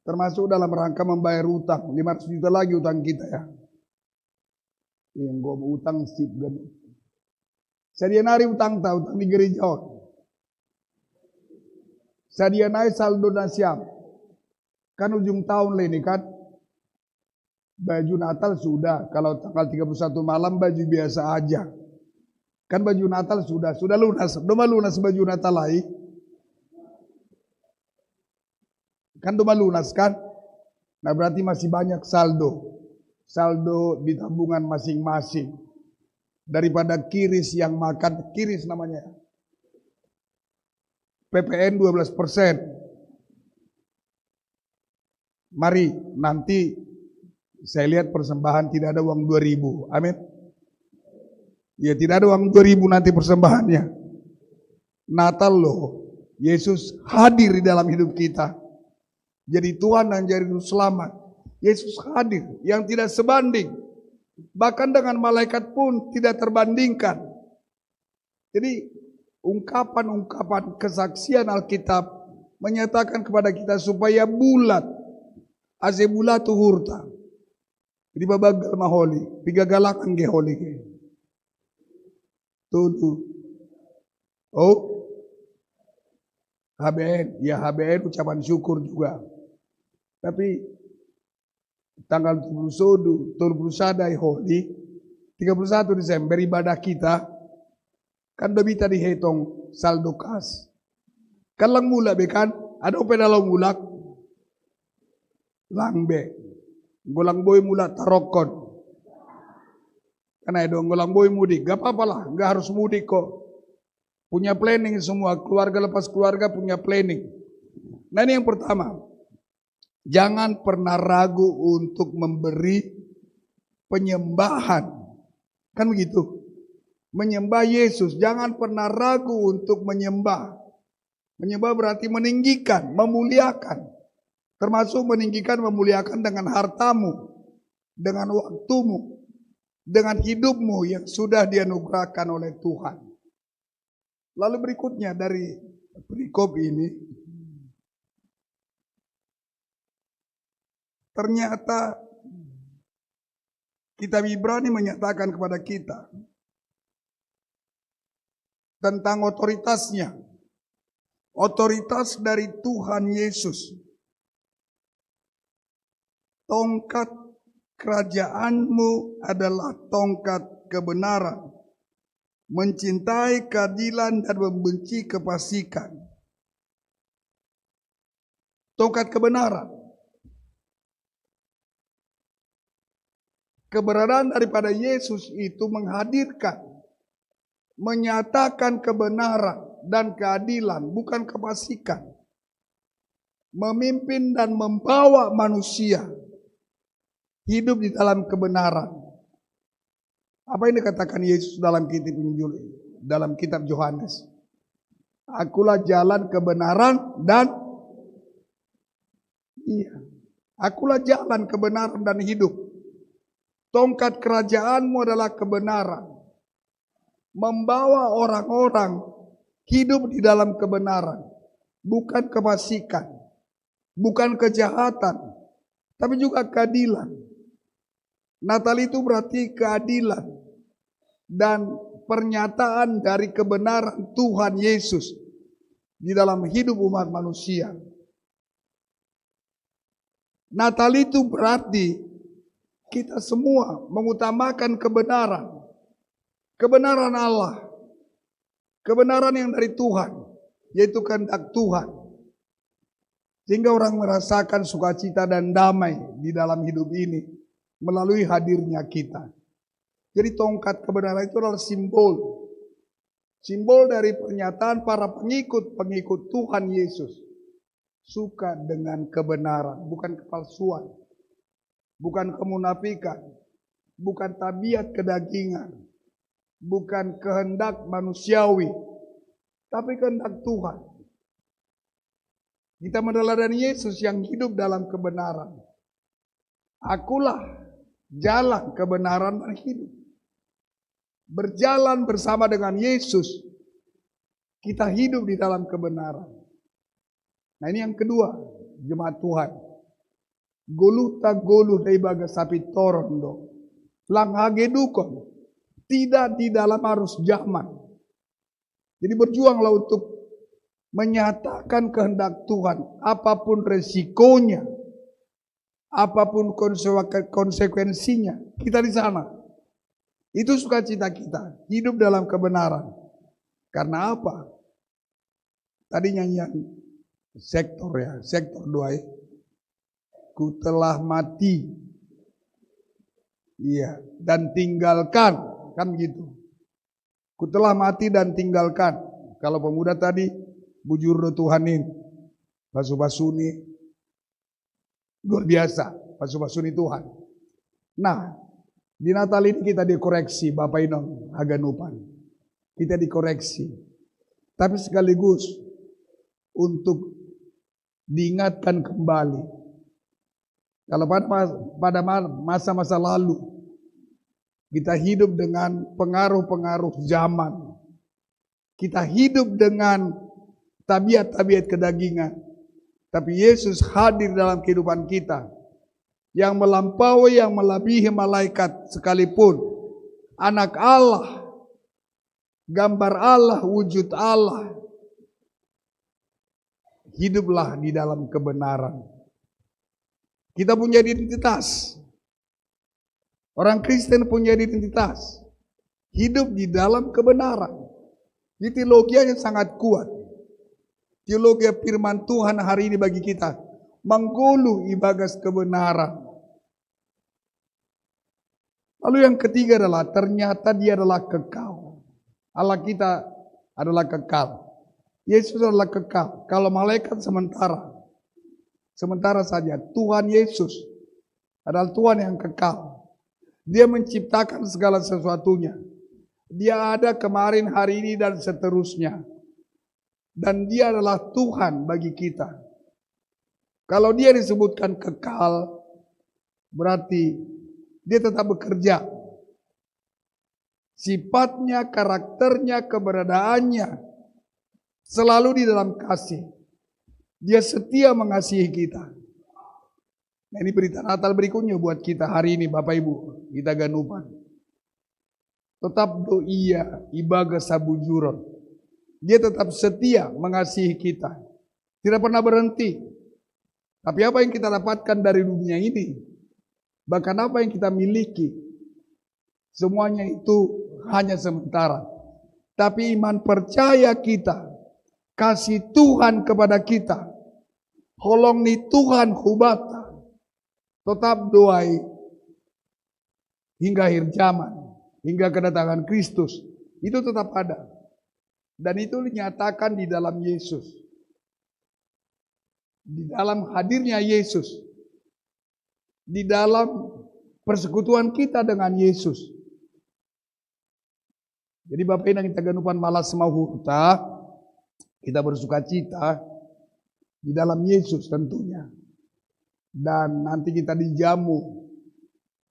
Termasuk dalam rangka membayar utang. Lima ratus juta lagi utang kita ya. Yang gua utang sip kan. Sadia nari utang ta, utang di gereja. Sadia nai saldo na siap. Kan ujung tahun lah ini kan. Baju Natal sudah, kalau tanggal tiga puluh satu malam baju biasa aja. Kan baju Natal sudah, sudah lunas. Doma lunas baju Natal lai. Kan doma lunas kan? Nah, berarti masih banyak saldo. Saldo di tabungan masing-masing. Daripada kiris yang makan, kiris namanya. P P N dua belas persen. Mari, nanti saya lihat persembahan tidak ada uang dua ribu. Amin. Ya, tidak ada uang dua ribu nanti persembahannya. Natal loh. Yesus hadir di dalam hidup kita. Jadi Tuhan dan jadi Juru Selamat. Yesus hadir yang tidak sebanding. Bahkan dengan malaikat pun tidak terbandingkan. Jadi ungkapan-ungkapan kesaksian Alkitab menyatakan kepada kita supaya bulat. Ase bulat hurta. Jadi babagal maholi, piga galakan ge holi ge. Tutu. Oh, H B N, ya H B N ucapan syukur juga. Tapi tanggal tujuh puluh satu, tujuh puluh satu hari holi, tiga puluh satu Desember ibadah kita, kan udah bisa dihitung saldo kas. Kan lang mulak be kan, ada upaya lang mulak, lang be. Golang boy mulak tarokon. Karena itu golang boy mudik, gak apa-apa lah, gak harus mudik kok. Punya planning semua, keluarga lepas keluarga punya planning. Nah, ini yang pertama. Jangan pernah ragu untuk memberi penyembahan. Kan begitu. Menyembah Yesus, jangan pernah ragu untuk menyembah. Menyembah berarti meninggikan, memuliakan. Termasuk meninggikan, memuliakan dengan hartamu, dengan waktumu, dengan hidupmu yang sudah dianugerahkan oleh Tuhan. Lalu berikutnya dari perikop ini, ternyata kitab Ibrani menyatakan kepada kita tentang otoritasnya. Otoritas dari Tuhan Yesus. Tongkat kerajaanmu adalah tongkat kebenaran, mencintai keadilan dan membenci kefasikan. Tongkat kebenaran. Keberadaan daripada Yesus itu menghadirkan, menyatakan kebenaran dan keadilan, bukan kefasikan. Memimpin dan membawa manusia hidup di dalam kebenaran. Apa yang dikatakan Yesus dalam kitab Injil, dalam kitab Yohanes? Akulah jalan, kebenaran, dan, iya. Akulah jalan, kebenaran, dan hidup. Tongkat kerajaanmu adalah kebenaran. Membawa orang-orang hidup di dalam kebenaran. Bukan kefasikan. Bukan kejahatan. Tapi juga keadilan. Natal itu berarti keadilan dan pernyataan dari kebenaran Tuhan Yesus di dalam hidup umat manusia. Natal itu berarti kita semua mengutamakan kebenaran. Kebenaran Allah. Kebenaran yang dari Tuhan, yaitu kehendak Tuhan. Sehingga orang merasakan sukacita dan damai di dalam hidup ini melalui hadirnya kita. Jadi tongkat kebenaran itu adalah simbol. Simbol dari pernyataan para pengikut-pengikut Tuhan Yesus. Suka dengan kebenaran, bukan kepalsuan, bukan kemunafikan, bukan tabiat kedagingan, bukan kehendak manusiawi, tapi kehendak Tuhan. Kita meneladani Yesus yang hidup dalam kebenaran. Akulah jalan, kebenaran, dan hidup. Berjalan bersama dengan Yesus, kita hidup di dalam kebenaran. Nah, ini yang kedua, jemaat Tuhan. Goluhta goluh da ibagas hape toron do. Lang hagedukon. Tidak di dalam arus zaman. Jadi berjuanglah untuk menyatakan kehendak Tuhan, apapun resikonya, apapun konsewa-, konsekuensinya, kita di sana. Itu sukacita kita, hidup dalam kebenaran. Karena apa? Tadi nyanyian sektor ya, sektor dua ya. Ku telah mati. Iya, dan tinggalkan, kan gitu. Ku telah mati dan tinggalkan. Kalau pemuda tadi, bujur do Tuhan ini. Pasu-pasuni. Luar biasa, pasu-pasuni Tuhan. Nah, di Natal ini kita dikoreksi, Bapak Inong, haganupan. Kita dikoreksi. Tapi sekaligus untuk diingatkan kembali. Kalau pada mas-, pada ma-, masa-masa lalu, kita hidup dengan pengaruh-pengaruh zaman. Kita hidup dengan tabiat-tabiat kedagingan. Tapi Yesus hadir dalam kehidupan kita. Yang melampaui, yang melebihi malaikat sekalipun. Anak Allah, gambar Allah, wujud Allah. Hiduplah di dalam kebenaran. Kita punya identitas. Orang Kristen punya identitas. Hidup di dalam kebenaran. Ini teologianya sangat kuat. Teologi firman Tuhan hari ini bagi kita. Manggoluh ibagas kebenaran. Lalu yang ketiga adalah ternyata dia adalah kekal. Allah kita adalah kekal. Yesus adalah kekal. Kalau malaikat sementara. Sementara saja. Tuhan Yesus adalah Tuhan yang kekal. Dia menciptakan segala sesuatunya. Dia ada kemarin, hari ini, dan seterusnya. Dan dia adalah Tuhan bagi kita. Kalau dia disebutkan kekal, berarti dia tetap bekerja. Sifatnya, karakternya, keberadaannya selalu di dalam kasih. Dia setia mengasihi kita. Nah, ini berita Natal berikutnya buat kita hari ini, Bapak Ibu. Kita ganupan. Tetap do ia ibagas habujuron. Dia tetap setia mengasihi kita. Tidak pernah berhenti. Tapi apa yang kita dapatkan dari dunia ini, bahkan apa yang kita miliki, semuanya itu hanya sementara. Tapi iman percaya kita, kasih Tuhan kepada kita, holong ni Tuhan hubata, tetap do ai hingga akhir zaman, hingga kedatangan Kristus, itu tetap ada. Dan itu dinyatakan di dalam Yesus. Di dalam hadirnya Yesus. Di dalam persekutuan kita dengan Yesus. Jadi Bapak Inang, kita ganupan malas mau hurta, kita bersuka cita di dalam Yesus tentunya. Dan nanti kita dijamu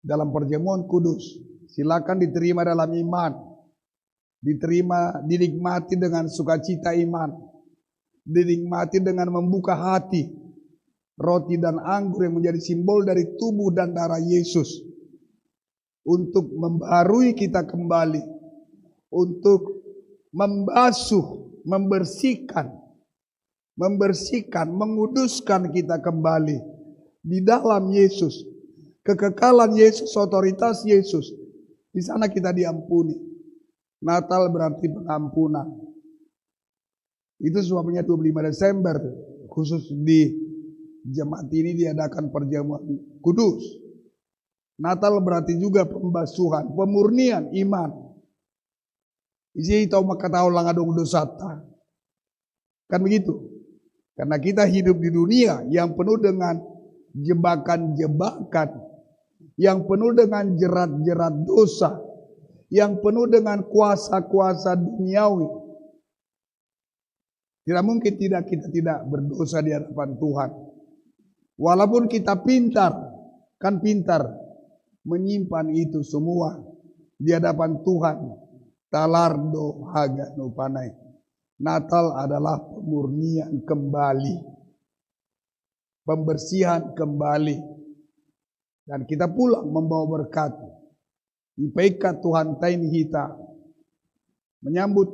dalam perjamuan kudus. Silakan diterima dalam iman. Diterima, dinikmati dengan sukacita iman. Dinikmati dengan membuka hati. Roti dan anggur yang menjadi simbol dari tubuh dan darah Yesus. Untuk membaharui kita kembali. Untuk membasuh, membersihkan. Membersihkan, menguduskan kita kembali. Di dalam Yesus. Kekekalan Yesus, otoritas Yesus. Di sana kita diampuni. Natal berarti pengampunan. Itu sebabnya dua puluh lima Desember, khusus di jemaat ini diadakan perjamuan kudus. Natal berarti juga pembasuhan, pemurnian iman. Isi tau makatau lang adong dosata. Kan begitu. Karena kita hidup di dunia yang penuh dengan jebakan-jebakan, yang penuh dengan jerat-jerat dosa, yang penuh dengan kuasa-kuasa duniawi. Tidak mungkin tidak, kita tidak berdosa di hadapan Tuhan. Walaupun kita pintar, kan pintar menyimpan itu semua di hadapan Tuhan. Talar do haganupan ai. Natal adalah pemurnian kembali. pembersihan kembali. Dan kita pulang membawa berkat. Ipaikka Tuhan tainhita menyambut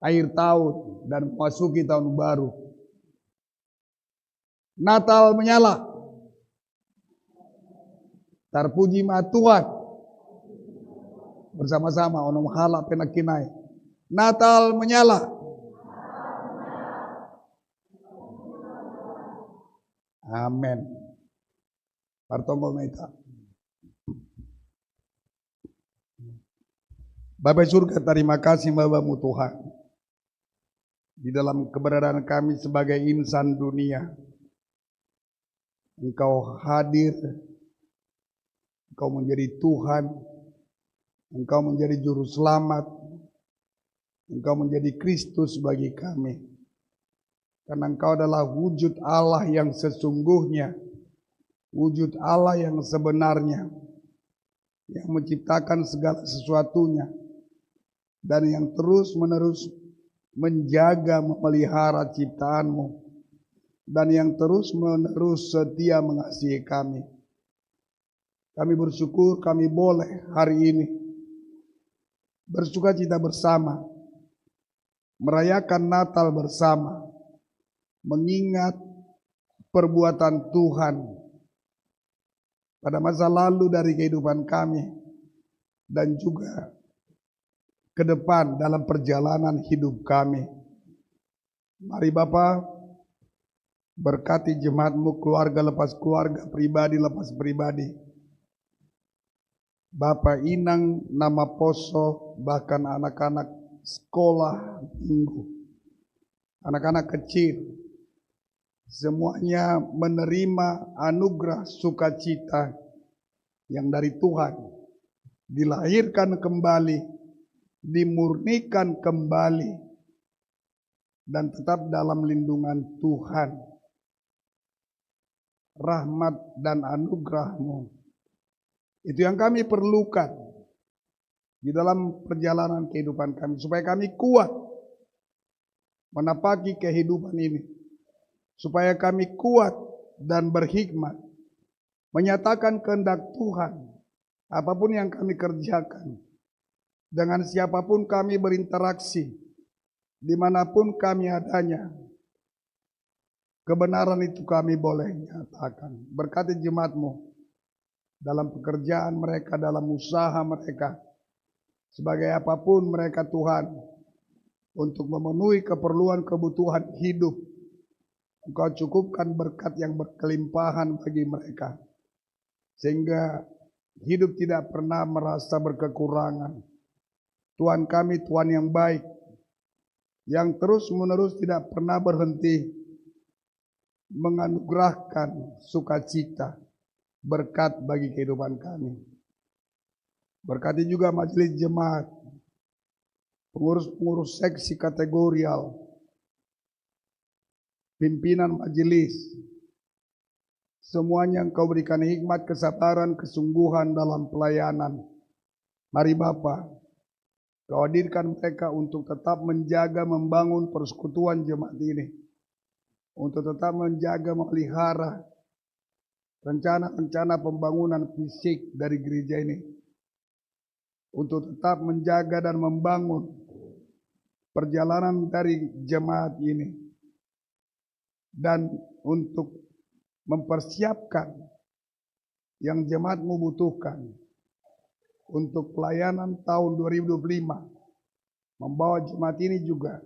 akhir tahun dan memasuki tahun baru. Natal menyala. Terpuji ma Tuhan. Bersama-sama, ono mahala penakkinai. Natal menyala. Amin. Partonggo meta. Bapa surga, terima kasih Bapamu Tuhan. Di dalam keberadaan kami sebagai insan dunia, Engkau hadir, Engkau menjadi Tuhan, Engkau menjadi Juru Selamat, Engkau menjadi Kristus bagi kami. Karena Engkau adalah wujud Allah yang sesungguhnya, wujud Allah yang sebenarnya, yang menciptakan segala sesuatunya, dan yang terus-menerus menjaga, memelihara ciptaan-Mu, dan yang terus-menerus setia mengasihi kami. Kami bersyukur kami boleh hari ini bersuka cita bersama, merayakan Natal bersama, mengingat perbuatan Tuhan pada masa lalu dari kehidupan kami, dan juga ke depan dalam perjalanan hidup kami. Mari Bapa, berkati jemaat-Mu, keluarga lepas keluarga, pribadi lepas pribadi. Bapa inang, namaposo, bahkan anak-anak sekolah minggu, anak-anak kecil, semuanya menerima anugerah sukacita yang dari Tuhan, dilahirkan kembali, dimurnikan kembali, dan tetap dalam lindungan Tuhan. Rahmat dan anugerah-Mu, itu yang kami perlukan di dalam perjalanan kehidupan kami, supaya kami kuat menapaki kehidupan ini, supaya kami kuat dan berhikmat menyatakan kehendak Tuhan, apapun yang kami kerjakan, dengan siapapun kami berinteraksi, dimanapun kami adanya, kebenaran itu kami boleh nyatakan. Berkati jemaat-Mu dalam pekerjaan mereka, dalam usaha mereka, sebagai apapun mereka Tuhan, untuk memenuhi keperluan kebutuhan hidup. Engkau cukupkan berkat yang berkelimpahan bagi mereka, sehingga hidup tidak pernah merasa berkekurangan. Tuhan kami, Tuhan yang baik, yang terus-menerus tidak pernah berhenti menganugerahkan sukacita, berkat bagi kehidupan kami. Berkati juga majelis jemaat, pengurus-pengurus seksi kategorial, pimpinan majelis, semuanya Engkau berikan hikmat, kesabaran, kesungguhan dalam pelayanan. Mari Bapa, Kau hadirkan mereka untuk tetap menjaga, membangun persekutuan jemaat ini, untuk tetap menjaga, memelihara rencana-rencana pembangunan fisik dari gereja ini, untuk tetap menjaga dan membangun perjalanan dari jemaat ini, dan untuk mempersiapkan yang jemaat-Mu butuhkan untuk pelayanan tahun dua ribu dua puluh lima, membawa jemaat ini juga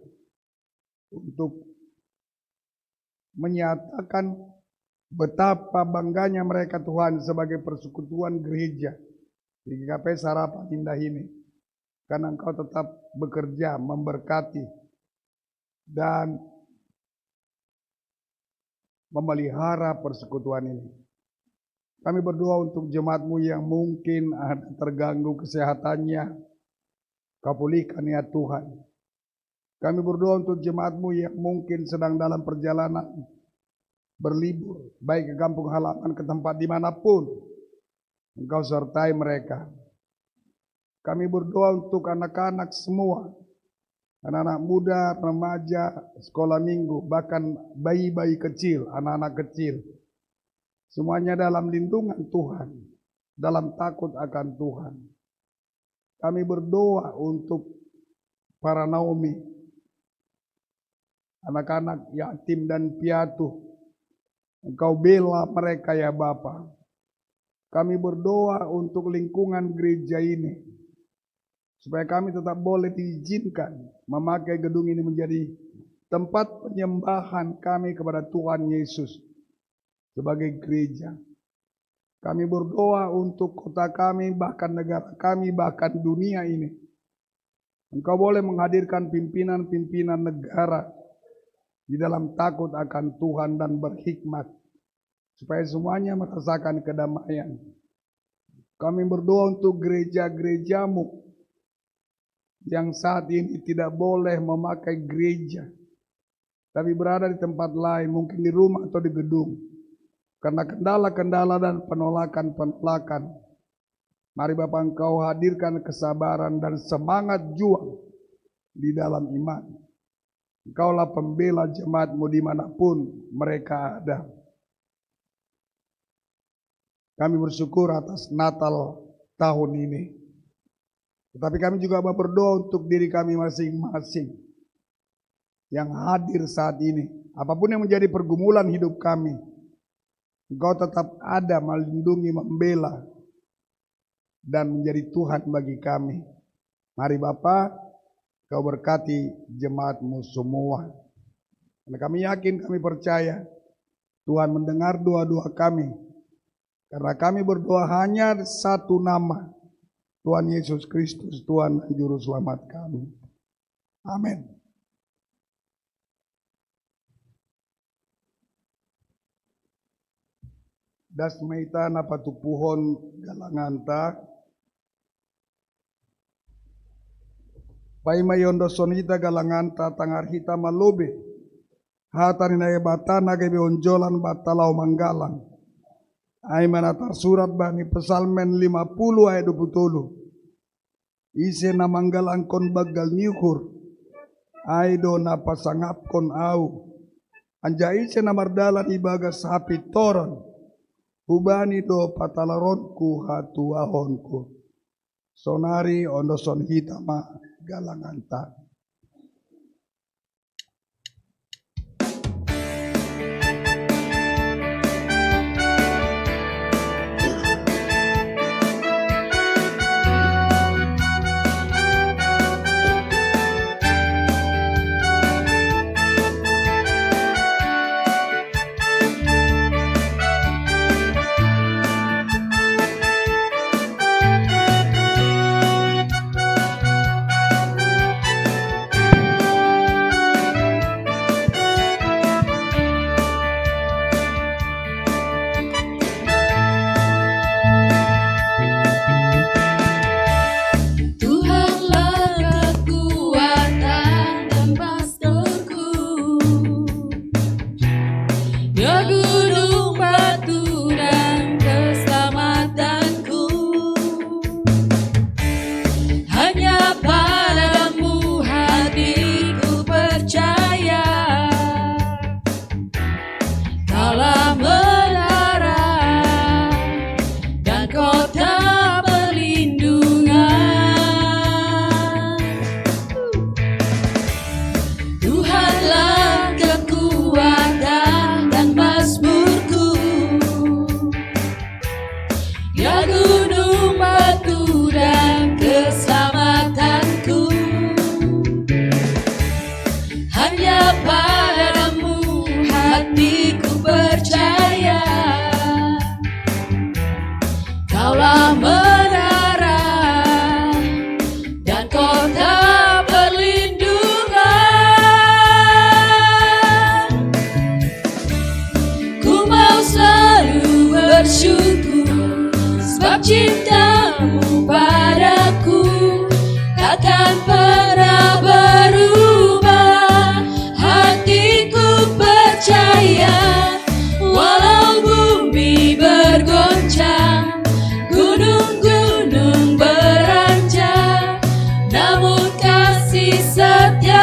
untuk menyatakan betapa bangganya mereka, Tuhan, sebagai persekutuan gereja di G K P S Harapan Indah ini, karena Engkau tetap bekerja, memberkati, dan memelihara persekutuan ini. Kami berdoa untuk jemaat-Mu yang mungkin ada terganggu kesehatannya. Kau pulihkan, ya Tuhan. Kami berdoa untuk jemaat-Mu yang mungkin sedang dalam perjalanan berlibur, baik ke kampung halaman, ke tempat dimanapun. Engkau sertai mereka. Kami berdoa untuk anak-anak semua anak-anak muda, remaja, sekolah minggu, bahkan bayi-bayi kecil, anak-anak kecil. Semuanya dalam lindungan Tuhan, dalam takut akan Tuhan. Kami berdoa untuk para Naomi, anak-anak yatim dan piatu. Engkau bela mereka, ya Bapa. Kami berdoa untuk lingkungan gereja ini, supaya kami tetap boleh diizinkan memakai gedung ini menjadi tempat penyembahan kami kepada Tuhan Yesus sebagai gereja. Kami berdoa untuk kota kami, bahkan negara kami, bahkan dunia ini. Engkau boleh menghadirkan pimpinan-pimpinan negara di dalam takut akan Tuhan dan berhikmat, supaya semuanya merasakan kedamaian. Kami berdoa untuk gereja-gerejamu yang saat ini tidak boleh memakai gereja, tapi berada di tempat lain, mungkin di rumah atau di gedung, karena kendala-kendala dan penolakan-penolakan. Mari Bapa, Engkau hadirkan kesabaran dan semangat juang di dalam iman. Engkaulah pembela jemaatmu dimanapun mereka ada. Kami bersyukur atas Natal tahun ini. Tetapi kami juga mau berdoa untuk diri kami masing-masing yang hadir saat ini. Apapun yang menjadi pergumulan hidup kami, Engkau tetap ada melindungi, membela, dan menjadi Tuhan bagi kami. Mari Bapa, Kau berkati jemaatmu semua. Karena kami yakin, kami percaya, Tuhan mendengar doa-doa kami. Karena kami berdoa hanya satu nama, Tuhan Yesus Kristus, Tuhan dan Juru Selamat kami. Amin. Das meita na patupuhon galanganta. Paima iondoson hita galanganta, tangar hita ma lobei hata ni Naibata na gabe onjolan banta laho manggalang. Ai ma na tarsurat bani Psalmen lima puluh ayat dua puluh tolu. Ise na manggalangkon banggal ni uhur, ai do na pasangapkon ahu. Anjaha ise na mardalan ibagas hapintoron, hubani do patalaronku hatuaonku. Sonari ondoson hita ma galanganta. Tuhanlah kekuatan dan pastorku, Dia gunung batu dan keselamatanku. Hanya padamu hatiku percaya. Kaulah menara dan kota perlindungan. Tuhanlah kekuatan dan mazmurku, Dia gunung batu dan keselamatanku. Hanya padamu hatiku percaya. Kaulah menara dan kota perlindungan. Ku mau selalu bersyukur sebab cintamu padaku takkan pernah berubah. Hatiku percaya, walau bumi bergoncang, gunung-gunung beranjak, namun kasih setia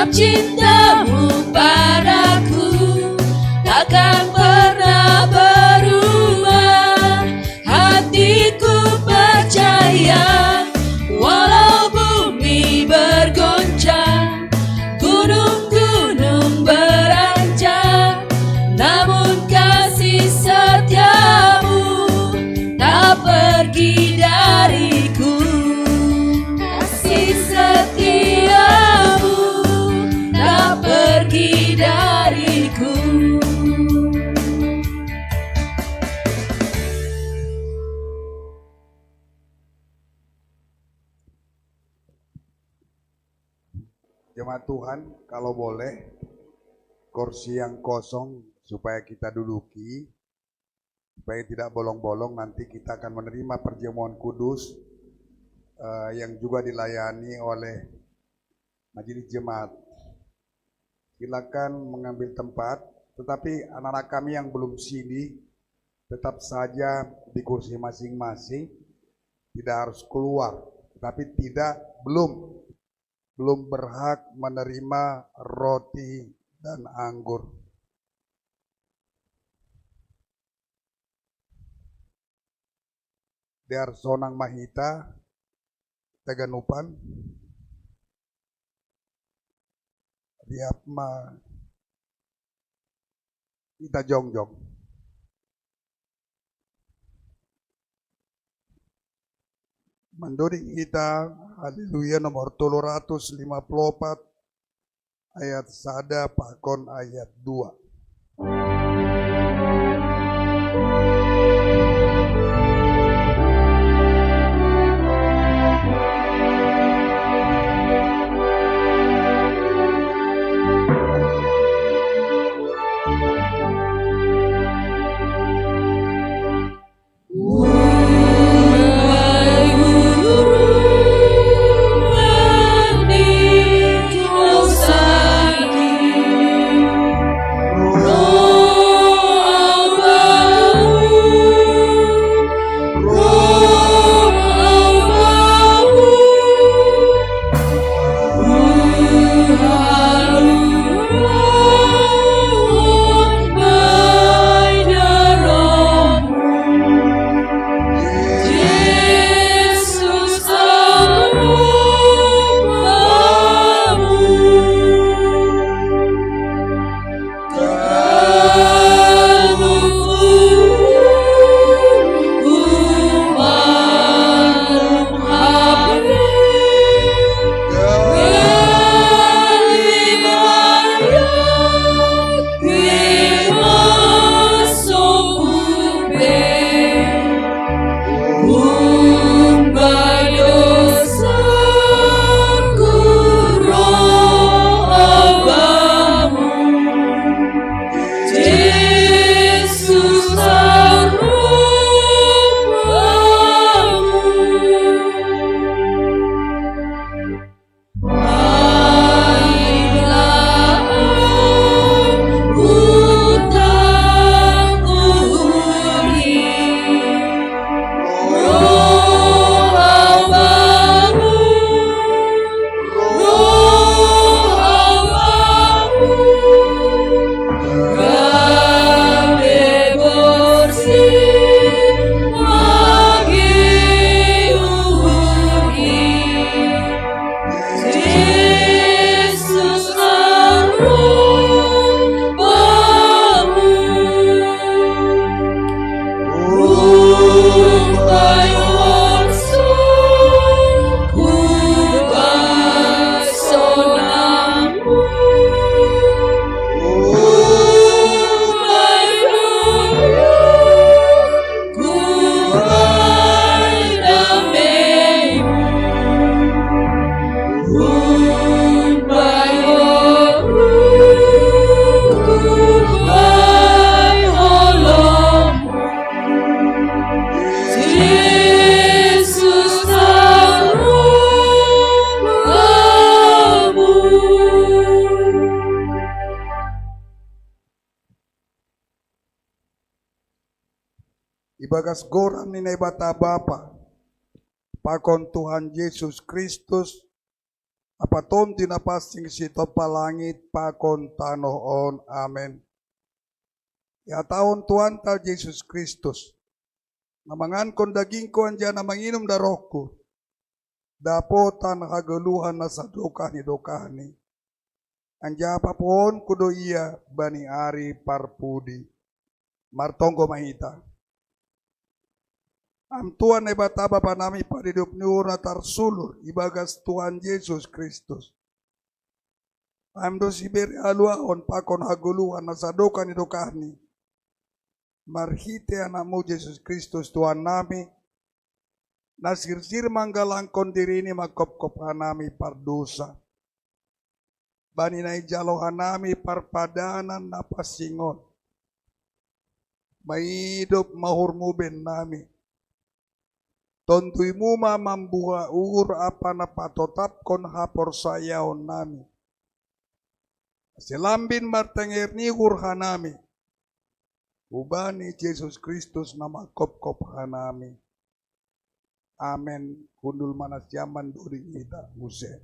Cintamu padaku takkan pernah berubah. Hatiku percaya, walau bumi bergoncang, gunung-gunung beranjak, namun kasih setiamu tak pergi dariku. Kasih setiamu tak pergi dariku. Jemaat Tuhan, kalau boleh, kursi yang kosong supaya kita duduki, supaya tidak bolong-bolong, nanti kita akan menerima perjamuan kudus, eh, yang juga dilayani oleh majelis jemaat. Silakan mengambil tempat, tetapi anak-anak kami yang belum sini, tetap saja di kursi masing-masing, tidak harus keluar, tetapi tidak, belum, belum berhak menerima roti dan anggur. Dear Sonang Mahita, Teganupan, Riapma, kita jongjong. Mandoding kita, Haleluya nomor tolu ratus lima puluh opat, ayat sada pakon ayat dua. Ibagas goran ni Naibata Bapa, pakon Tuhan Jesus Kristus, apa Tonduy Napansing sitompa langit pakon tanoh on. Amen. Ihatahon Tuhanta Jesus Kristus, na mangankon dagingku anjaha na manginum darohku, dapotan hagoluhan na sadokah ni dokahni. Anjaha papuhoonku do ia bani ari parpudi. Martonggo ma hita. Am Tuhan Naibata Bapa nami, padidop ni uhur na tarsulur ibagas Tuhan Jesus Kristus. Am do sibere haluahon pakon hagoluhan na sadokah ni dokahni, marhitei AnakMu Jesus Kristus Tuhan nami, na sirsir manggalangkon diriNi mangkopkop hanami pardosa, bani na ijalo hanami parpadanan na pansing on. Maidop ma uhurMu bennami. TonduyMu ma mambuha uhur ampa na patotapkon haporsayaonnami, ase lambin martenger ni uhur hanami, hubani Jesus Kristus na mangkopkop hanami. Amen. Hundul ma nasiam mandoding hita muse.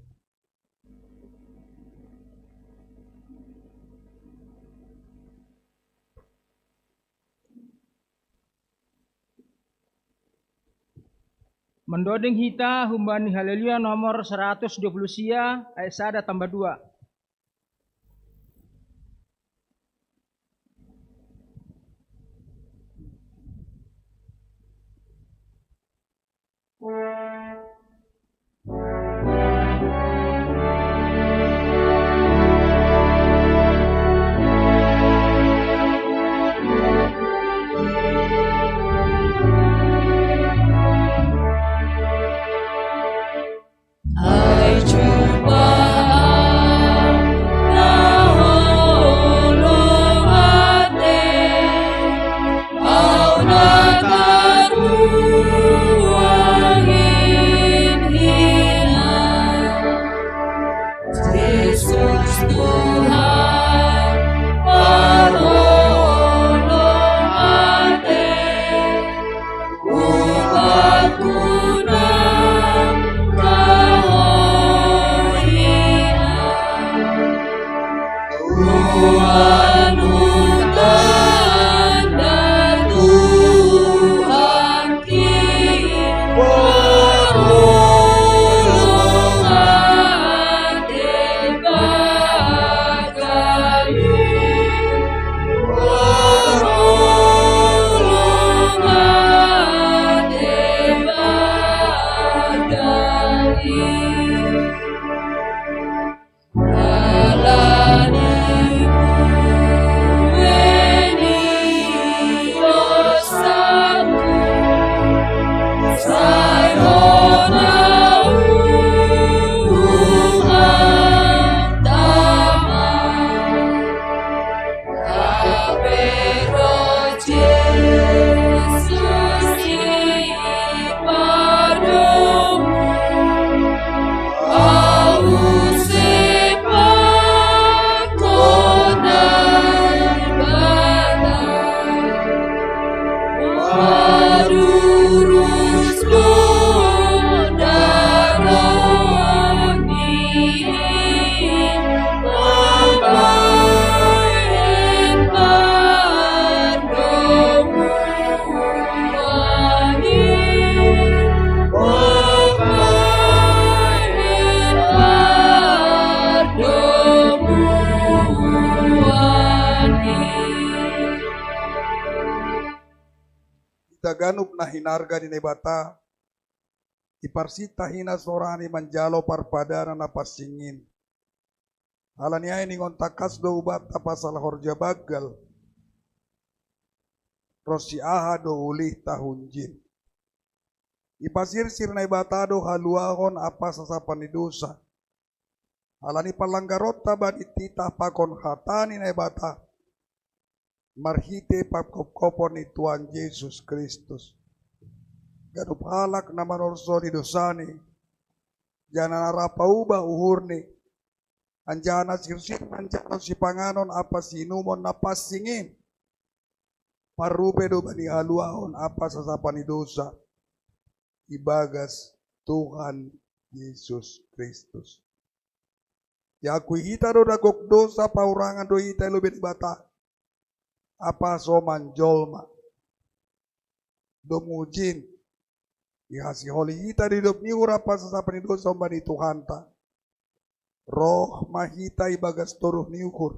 Mandoding hita humbani Haleluya nomor saratus dua puluh sia, ayat sada tamba dua. Hita ganup na hinarga ni Naibata, iparsintah hinasorani manjalo parpadanan na pansing in. Halani ai ningon tangkas do hubanta pasal horja banggal, ronsi aha do ulihta hunjin. Ipasirsir Naibata do haluahon ampa sasapan ni dousa. Halani panlanggaronta bani titah pakon hata ni Naibata, marhitei pangkopkopon ni Tuhan Jesus Kristus. Ganup halak na manorsoli dousani, janah na ra paubah uhurni, anjaha na sirsir manjalo sipanganon ampa siinumon na pansing in, parrupei do bani haluahon ampa sasapan ni dousa ibagas Tuhan Jesus Kristus. Iakui hita do dagok dosa, pahurangan do hita i lobei Debata, apa so manjolma. Domu jin, ihasiholi hita di idop ni uhur apa sasapan ni dosa humbani Tuhanta. Roh ma hita ibagas toruh ni uhur.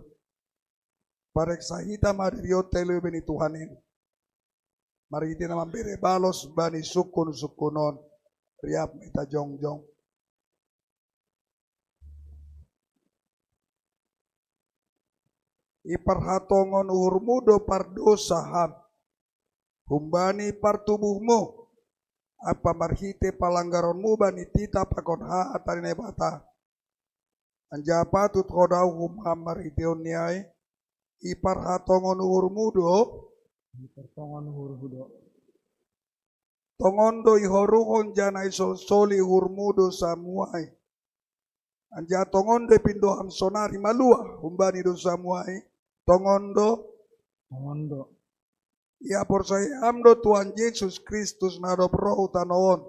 Pareksa hita ma dirionta i lobei ni Tuhan in. Marhite na mambere balos bani sungkun-sungkun on, riap ma hita jongjong. Iparhatongon uhurmu do pardosa ham humbani partubuhmu, apa marhite palanggaronmu bani titah pakon hata ni Naibata. Anjaha patut ho da uhum ham marhiteon ni ai, iparhatongon uhurmu do. Iparhatongon uhurmu do. Tongon do ihoruhon janah isolsoli uhurmu dosamu ai. Anjaha tongon do ipindo ham sonari maluah humbani dosamu ai. Tongon do. Tongon do. Ihaporsayaon ham do Tuhan Jesus Kristus na dob roh hu tanoh on,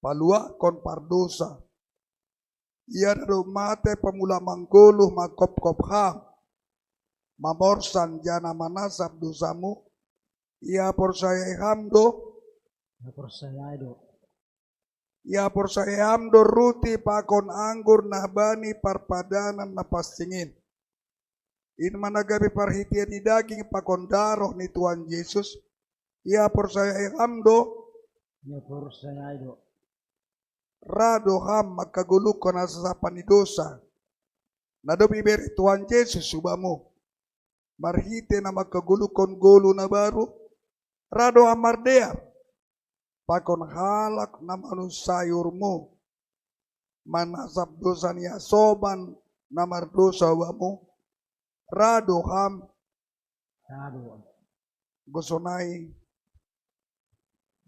paluahkon pardosa. Ia na dob mate pamula manggoluh mangkopkop ham, mamorsan janah manasap dosamu. Ihaporsayai ham do. Ihaporsayai do. Ihaporsayai ham do ruti pakon anggur na bani parpadanan na pansing in. In ma na gabe parhitean ni daging pakon daroh ni Tuhan Jesus. Ihaporsayai ham do. Ihaporsayai do. Ra do ham mangkagoluhkon hasasapan ni dosa na dob ibere Tuhan Jesus hubamu. Marhite na mangkagoluhkon goluh na baru, ra do ham mardear pakon halak na manunsai uhurmu, manasap dosa ni hasoman na mardosa hubamu. Ra do ham. Ra do ham. Gosonai,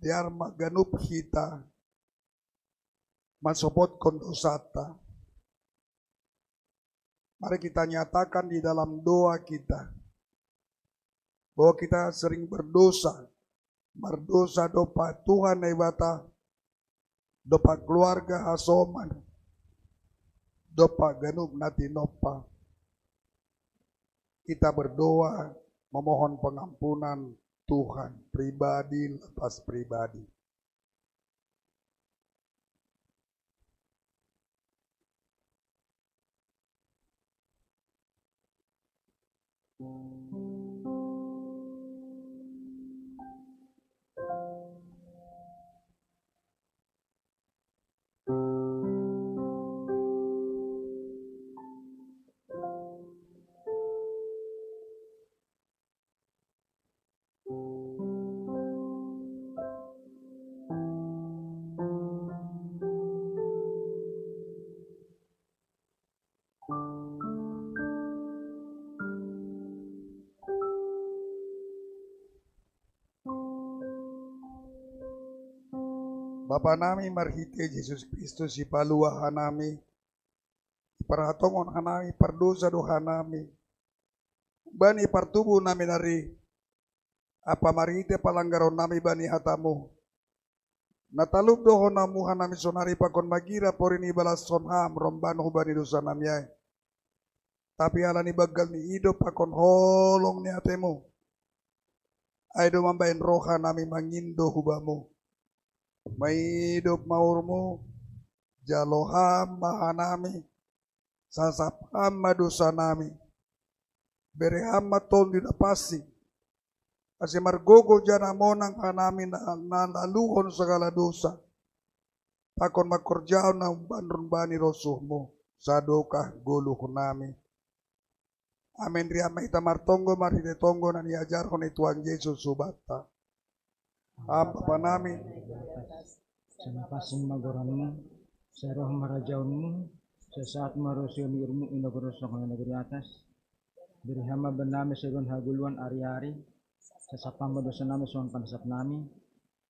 dear ma ganup hita mansopotkon dosanta. Mari kita nyatakan di dalam doa kita bahwa kita sering berdosa. Mardosa dompak Tuhan Naibata, dompak keluarga hasoman, dompak ganup na tinompa. Kita berdoa memohon pengampunan Tuhan pribadi lepas pribadi. Bapa nami, marhite Jesus Kristus ipaluah hanami, iparhatongon hanami pardosa do hanami bani partubuh nami nari, ampa marhite palanggaron nami bani hatamu. Na talup do hona muha nami sonari pakon magira pori ni balashon ham romban hubani dosa nami ai. Tapi ala ni banggal ni idop pakon holong ni atemu, ai do mambahen roha nami mangindo hubamu. Maidop ma uhurmu, jalo ham ma hanami, sasap ham ma dosa nami, bere ham ma Tonduy Napansing, ase margogoh janah monang hanami na, na laluhon sagala dosa, pakon mangkorjahon na umban-umban ni rosuhmu, sadokah goluh nami. Amen. Riap ma hita martonggo marhite tonggo na niajarhon ni Tuhan Jesus hubanta. Ham Bapa nami, sai napansing ma goranmu, sai roh ma harajaonmu, sai sahat ma harosuhon ni uhurmu i nagori on songon i nagori atas. Bere ham ma bannami sadarion hagoluhan ari-ari, sasap ham ma dosa nami songon panasap nami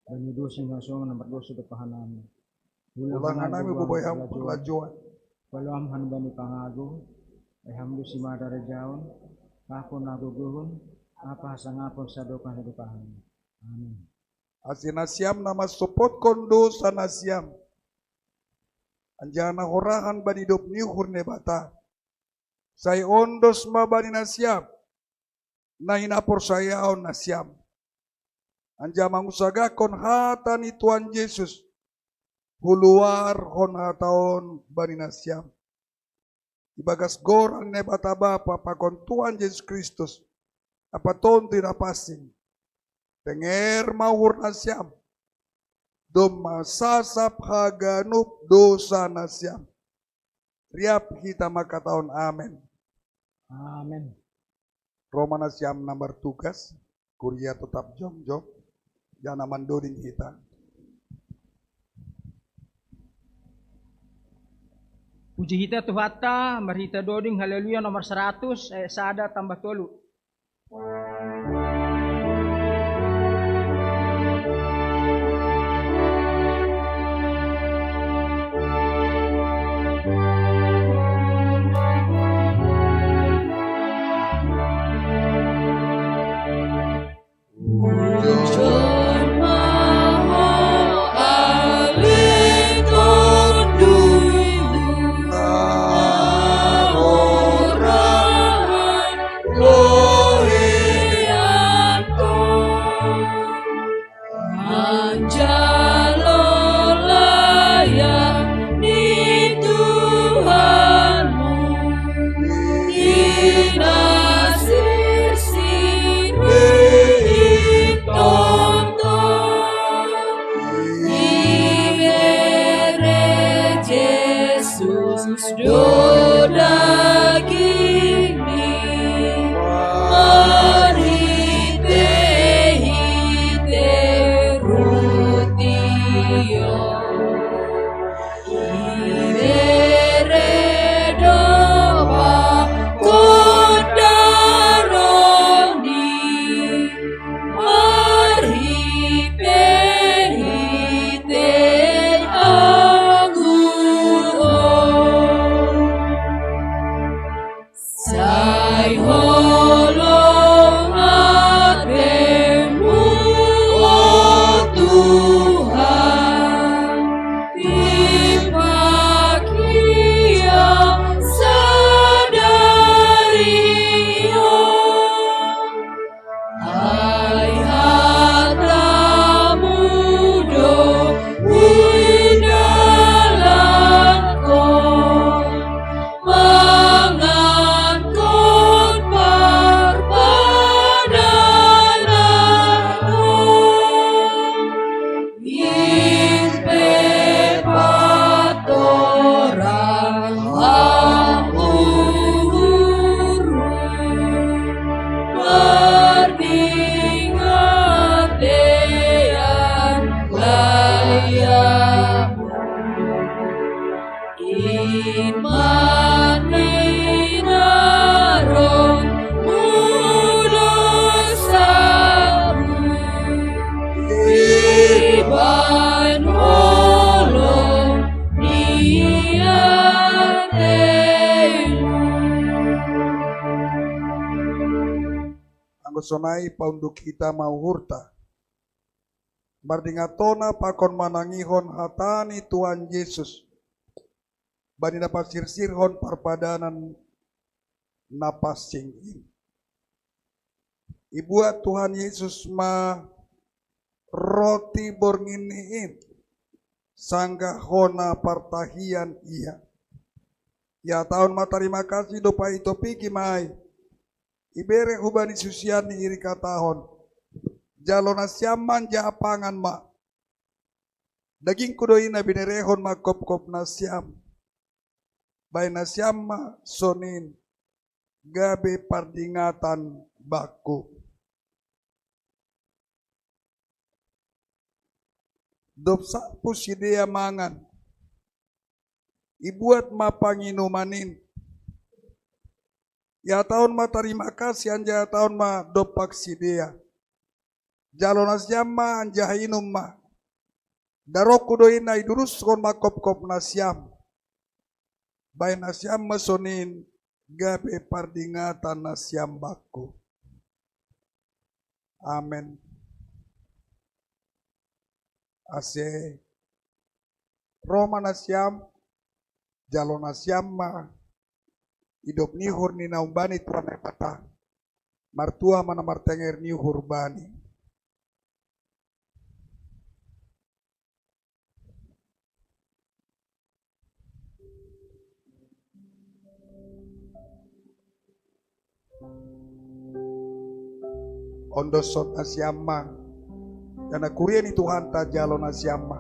bani udosi ni hasoman na mardosa dompak hanami. Ulang hanami, ulang hanami, bobai ham parlajouan. Paluahon ham bani pangago, ai ham do simada harajaon, pakon hagogohon, ampa hasangapon sadokah-dokahna. Amen. Ase nasiam na mansopotkon dosa nasiam, anjaha na horahan bani idop ni uhur ni Naibata, Sai ondos ma bani nasiam na hinaporsayaon nasiam, anjaha mangusagakkon hata ni Tuhan Jesus, huluarhon hata on bani nasiam. Ibagas goran ni Naibata Bapa pakon Tuhan Jesus Kristus, ampa Tonduy Napansing, tenger ma uhur nasiam, domma sasap haganup dosa nasiam. Riap hita mangkatahon amen. Amen. Ro ma nasiam na martugas, kuria totap jongjong, janah mandoding hita. Puji hita Tuhanta, marhita doding Haleluya nomor saratus, ayat sada tambah tolu. Manjalo layang ni Tuhanmu, di nasir sini tonton, ibere Jesus do dagingni, marhite-hite ruti on. Ibere do bakon daroni, marhite-hite anggur on. Sai holong atemu, o Tuhan, timpaki sadari on. Ai hatamu do huidalankon, mangankon parpadanan on. Impepat torang hamuhurhu, mardingatean layakmu. Iman ni naron mudosaku, iban holong ni atemu. Anggo sonai paunduk hita ma uhurta, mardingat hona pakon manangihon hata ni Tuhan Jesus, bani na pasirsirhon parpadanan na pansing in. Ibuat Tuhan Jesus ma roti borngin ni in, sanggah hona partahian Ia. Ihatahon ma tarima kasih dompak itopiki ma ai, ibere hubani susianni, ihatahon: Jalo nasiam ma anjaha pangan ma. Dagingku do i na binerehon mangkopkop nasiam. Bahen nasiam ma sonin gabe pardingatan bakku. Dob salpu sidea mangan, ibuat ma panginuman in. Ihatahon ma tarima kasih anjaha ihatahon ma dompak sidea: Jalo nasiam ma anjaha inum ma. Darohku do i na iduruskon mangkopkop nasiam. Bahen nasiam ma sonin gabe pardingatan nasiam bakku. Amen. Ase ro ma nasiam, jalo nasiam ma Idop ni uhur ni na umbani Tuhan Naibata, martua ma na martenger ni uhur bani. Ondoson nasiam ma, karna kuria ni Tuhanta jalo nasiam ma.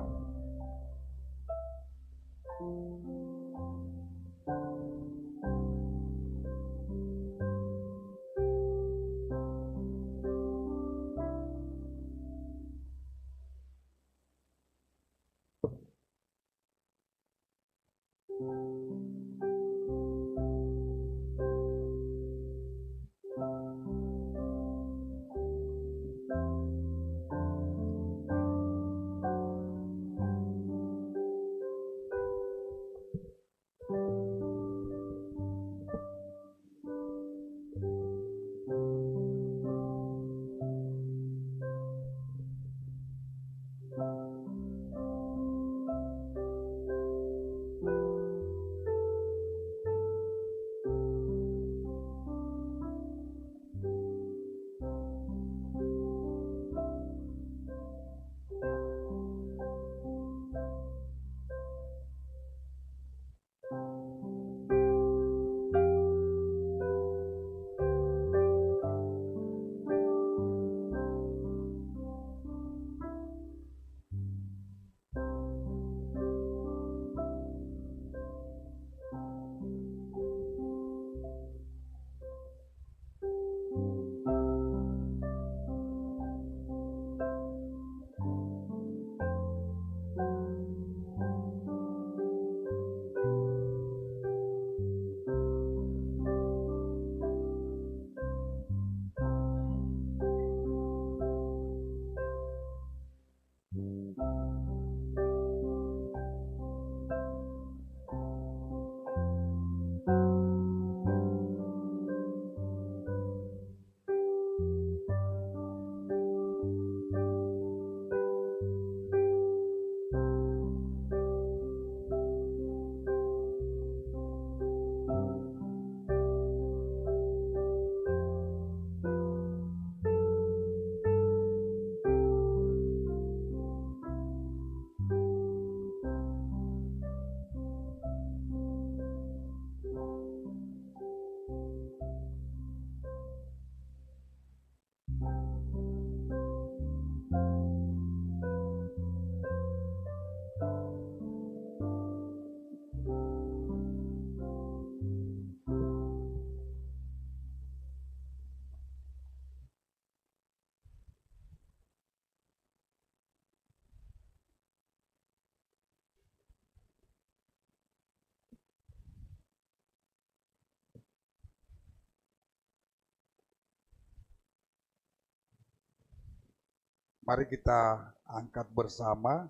Mari kita angkat bersama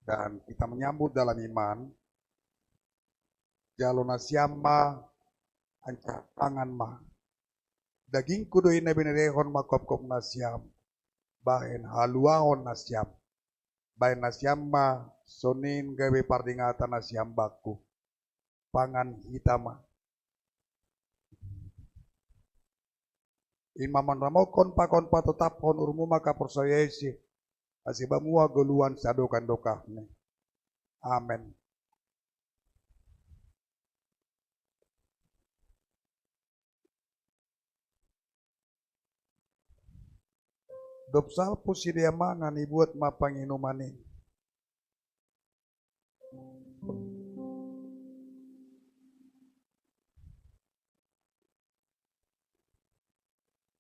dan kita menyambut dalam iman. Jalo nasiam ma, anca pangan ma. Dagingku do i na binerehon mangkopkop nasiam, bahen haluahon nasiam. Bahen nasiam ma sonin gabe pardingatan nasiam bangku. Pangan hita ma. In ma manramotkon pakon patotapkon uhurmu mangkaporsayaisi, ase bamu hagoluhan sadokah ni dokahni. Amen. Dob salpu sidea mangan, ibuat ma panginuman in.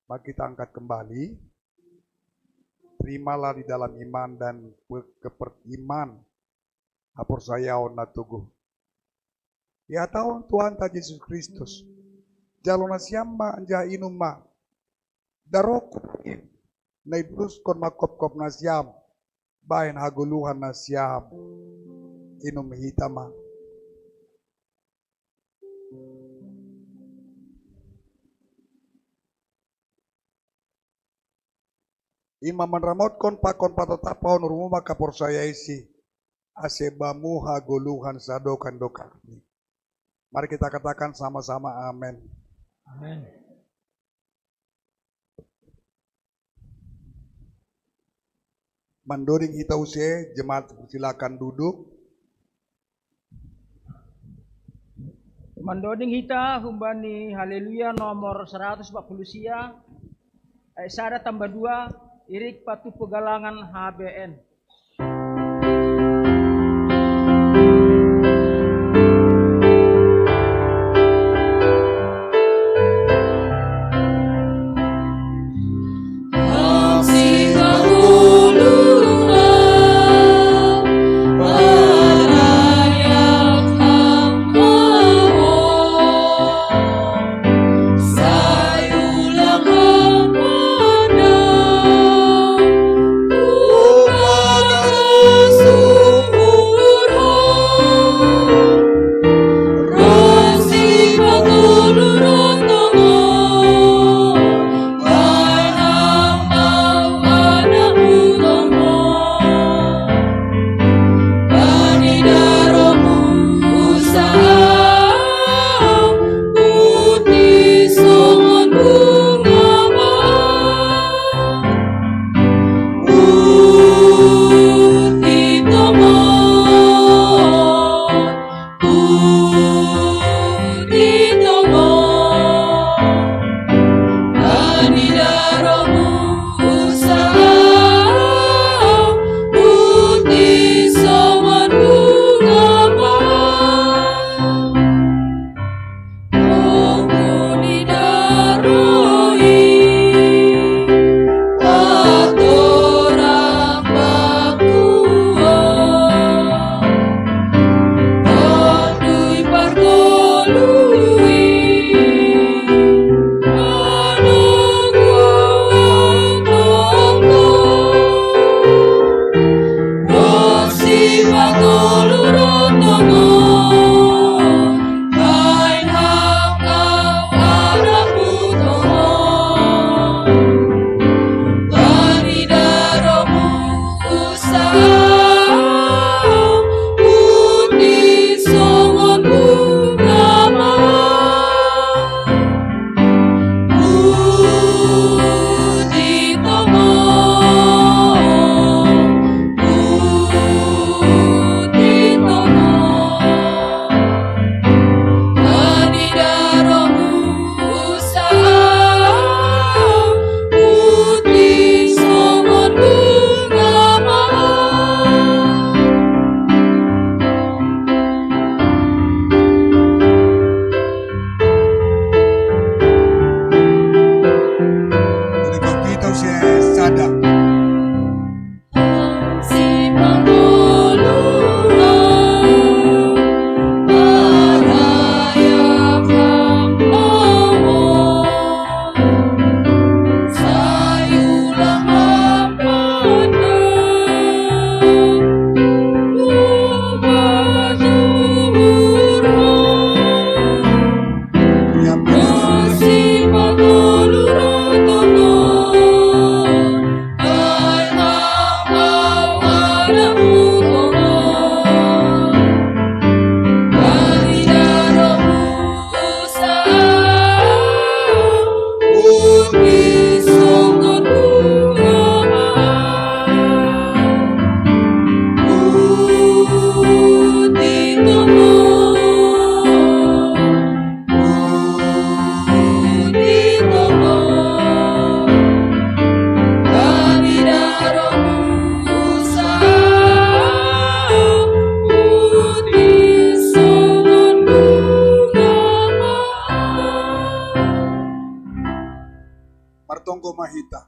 Mari kita angkat kembali. Terimalah di dalam iman dan pe-, keperiman, haporsayaon na toguh. Ihatahon Tuhanta Jesus Kristus, jalo nasiam ma anjaha inum ma. Darohku in, na iburuskon mangkopkop nasiam, bahen hagoluhan nasiam. Inum hita ma. In ma manramotkon pakon patotapkon uhurmu mangkaporsayaisi, ase bamu hagoluhan sadokah ni dokahni. Mari kita katakan sama-sama, amin. Amin. Mandoding hita use, jemaat silakan duduk. Mandoding hita humbani Haleluya nomor seratus empat puluh sia, ayat sada tambah dua, irik patupu galangan H B N. Martonggo ma hita.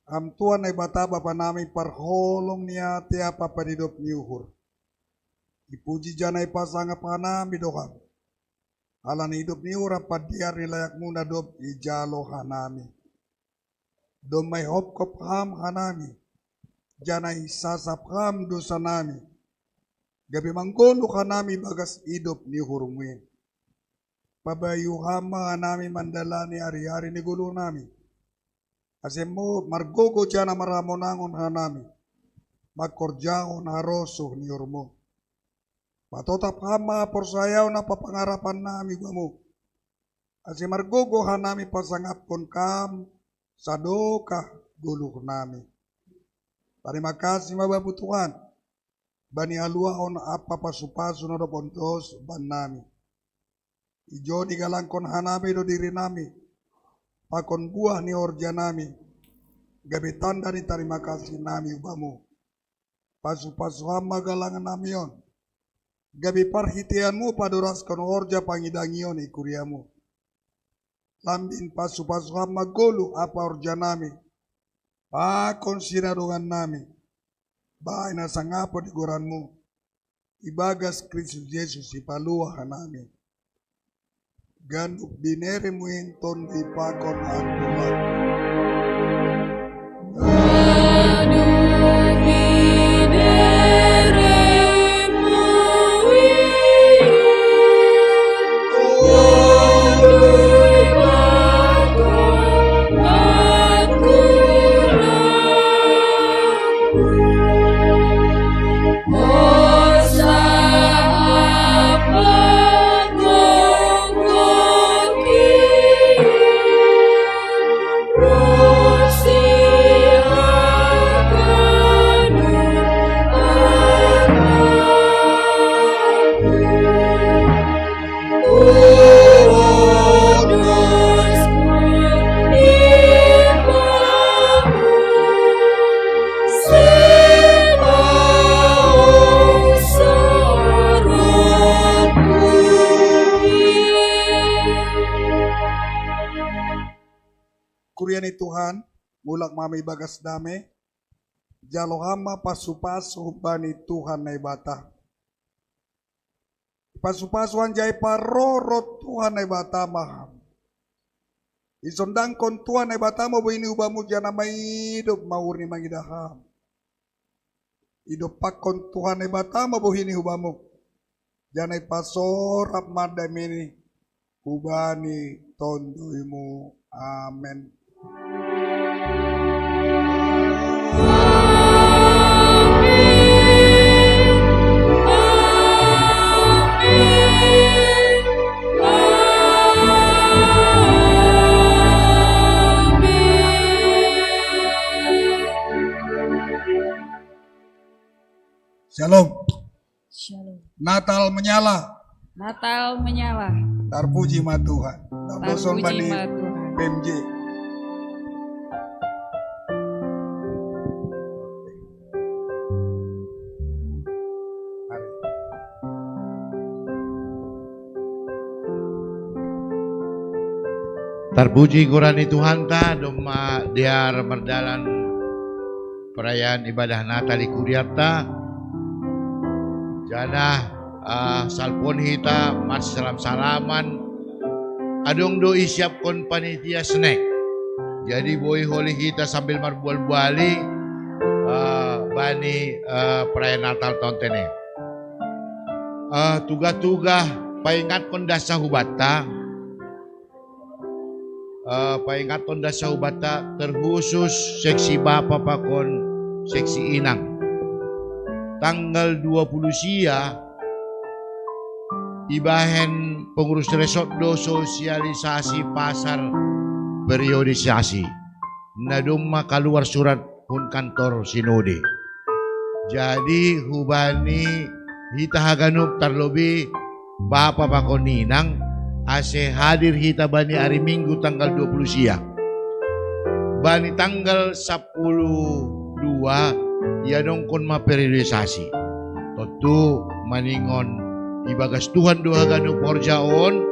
Ham Tuhan Naibata Bapa nami, parholong ni atea papadidop ni uhur. Ipuji janai pasangap hanami do Ham. Halani idop ni uhur ampa diar ni layakmuna dob ijalo hanami. Domma ihopkop Ham hanami, janai sasap Ham dosanami, gabe manggoluh hanami bagas idop ni uhurmu in. Pabayu Ham ma hanami mandalani ari-ari ni goluhnami, ase mo margogo janah maramonangon hanami, mangkorjahon harosuh ni uhurmu. Patotap Ham ma haporsayaon ampa pangarapan nami Bamu, ase margogo hanami pasangapkon Kam sadokah goluh nami. Tarima kasih ma Bamu Tuhan, bani haluaon ampa pasupasu na dob ondos bannami. Ijon igalangkon hanami do dirinami pakon buah ni horjanami, gabe tanda ni tarima kasih nami hu Bamu. Pasupasu Ham ma galangan nami on, gabe parhiteianMu paduraskon horja pangidangion i kuriaMu. Lambin pasupasu Ham ma goluh ampa horjanami pakon sinadongannami, bahen hasangapon di goranMu, ibagas Kristus Jesus Sipaluah nami. Ganup binereMu in Tonduy pakon anggur lambu. Kuria ni Tuhan, mulak ma hami ibagas dame, jalo Ham ma pasupasu bani Tuhan Naibata. Pasupasu anjaha iparorot Tuhan Naibata ma Ham. Isondangkon Tuhan Naibata ma bohiNi hu Bamu janah maidop ma uhur ni mangidah Ham. Idompakkon Tuhan Naibata ma bohiNi hu Bamu, janah ipasorap ma dameNi hubani TonduyMu. Amen. Shalom. Shalom. Natal menyala. Natal menyala. Tarpuji ma Tuhan. Tarpuji ma Tuhan. P M J. Tarpuji goran ni Tuhanta, domma dear mardalan perayaan ibadah Natal i kurianta, janah, ah, salpuhon hita marsalam-salaman, adong do isiapkon panitia snack. Jadi boi holi hita sambil marbual-buali, ah, bani, ah, perayaan Natal tonte ne. Ah, tugah-tugah paingatkon dasa hubanta, eh, paingatkon dasa hubanta terkhusus seksi bapa pakon seksi inang. Tanggal dua puluh sia ibahen pengurus resort do sosialisasi pasal periodisasi. Na domma kaluar surat hun kantor sinode. Jadi hubani hita haganup tarlobei bapa pakon inang, ase hadir hita bani ari Minggu tanggal dua puluh sia. Bani tanggal sapuluh dua iadongkon ma periodisasi. Tontu maningon ibagas Tuhan do haganup horja on,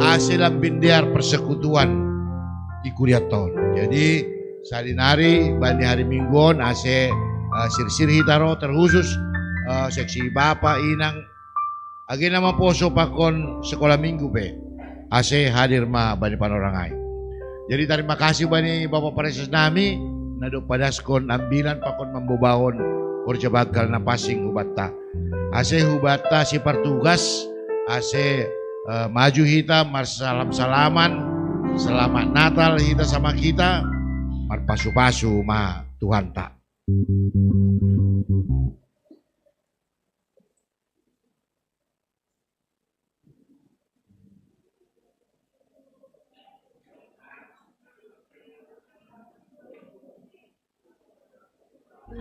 ase lambin dear persekutuan i kurianta on. Jadi sadinari bani hari Minggu on ase, eh, sirsir hita ro terkhusus, eh, seksi bapa inang, age na maposo pakon sekolah Minggu pe, ase hadir ma bani panorang ai. Jadi tarima kasih bani bapa pareses nami na dob padaskon ambilan pakon mambobahon horja banggal na pansing hubanta. Ase hubanta sipartugas, ase, eh, maju hita marsalam-salaman, selamat Natal hita sama kita, marpasu-pasu ma Tuhanta.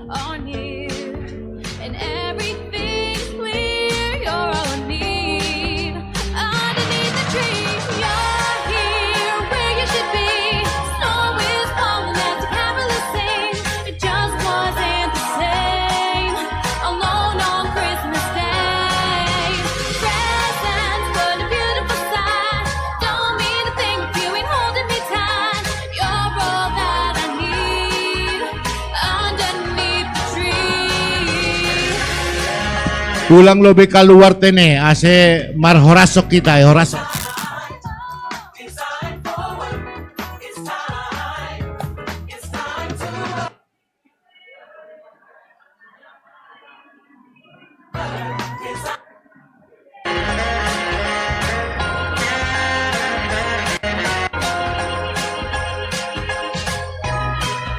are near, and everything's clear. You're all I need. Underneath the tree, you're here where you should be. Snow is falling as the carolers sing. It just wasn't the same. Alone on Christmas Day. Presents were a beautiful sight. Don't mean a thing if you ain't holding me tight. You're all that I need underneath the tree. Kulang lobe kaluar tene, ase mar horasok kita, eh, horasok.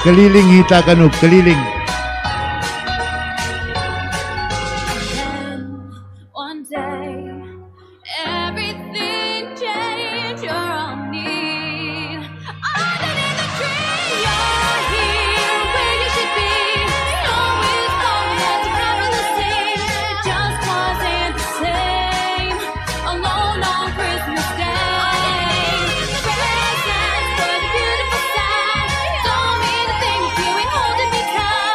Keliling hita kanup, keliling. Then one day, everything changed. You're all I need. Underneath the tree, you're here where you should be. Snow is falling as the carolers sing. It just wasn't the same. Alone on Christmas Day. Presents were a beautiful sight. Don't mean a thing if you ain't holding me tight.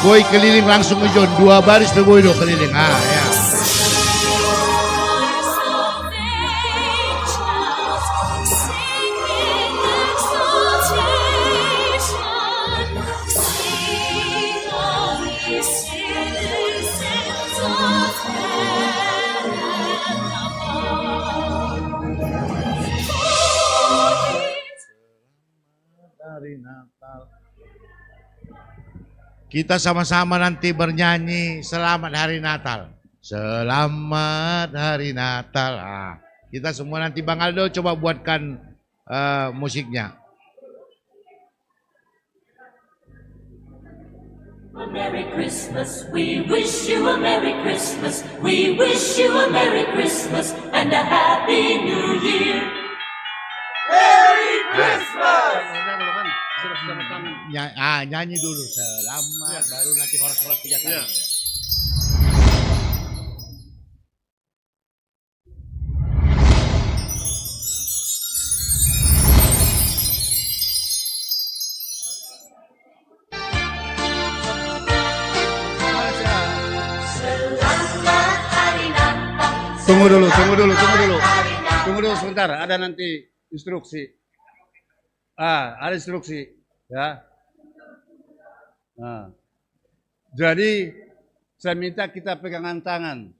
Boy keliling langsung ke John, dua baris tuh Boy do keliling. Ah, ya. Hari Natal. Kita sama-sama nanti bernyanyi Selamat Hari Natal. Selamat Hari Natal. Ah, kita semua nanti Bang Aldo coba buatkan eh, musiknya. A Merry Christmas. We wish you a Merry Christmas. We wish you a Merry Christmas and a Happy New Year. Merry Christmas. Nya- ah, nyanyi dulu selamat, baru nanti horas-horas tiga kali. Tunggu dulu, tunggu dulu, tunggu dulu. Tunggu dulu sebentar, ada nanti instruksi. Ah, ada instruksi, ya. Nah. Jadi saya minta kita pegangan tangan.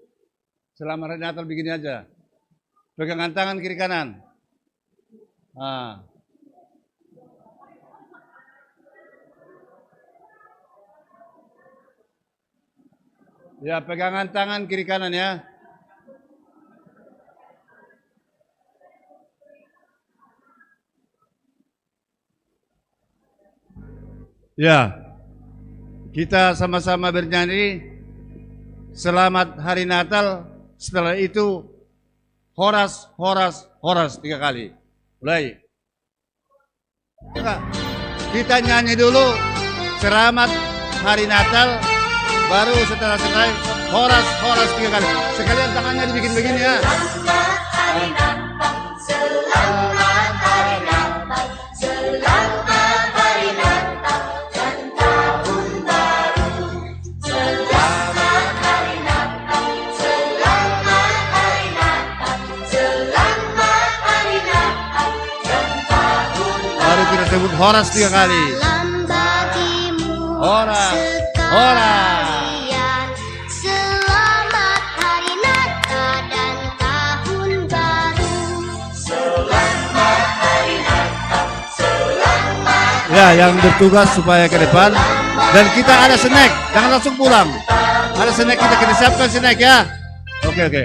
Selama hari Natal begini aja. Pegangan tangan kiri kanan. Nah. Ya, pegangan tangan kiri kanan ya. Ya, kita sama-sama bernyanyi Selamat Hari Natal. Setelah itu horas, horas, horas tiga kali. Mulai. Kita nyanyi dulu Selamat Hari Natal. Baru setelah selesai horas, horas tiga kali. Sekalian tangannya dibikin begini ya. Baru kita sebut horas tiga kali. Horas, horas. Selamat Hari Natal dan Tahun Baru. Ya, yang bertugas supaya ke depan. Dan kita ada snack, jangan langsung pulang. Ada snack, kita kita siapkan snack ya. Oke, oke.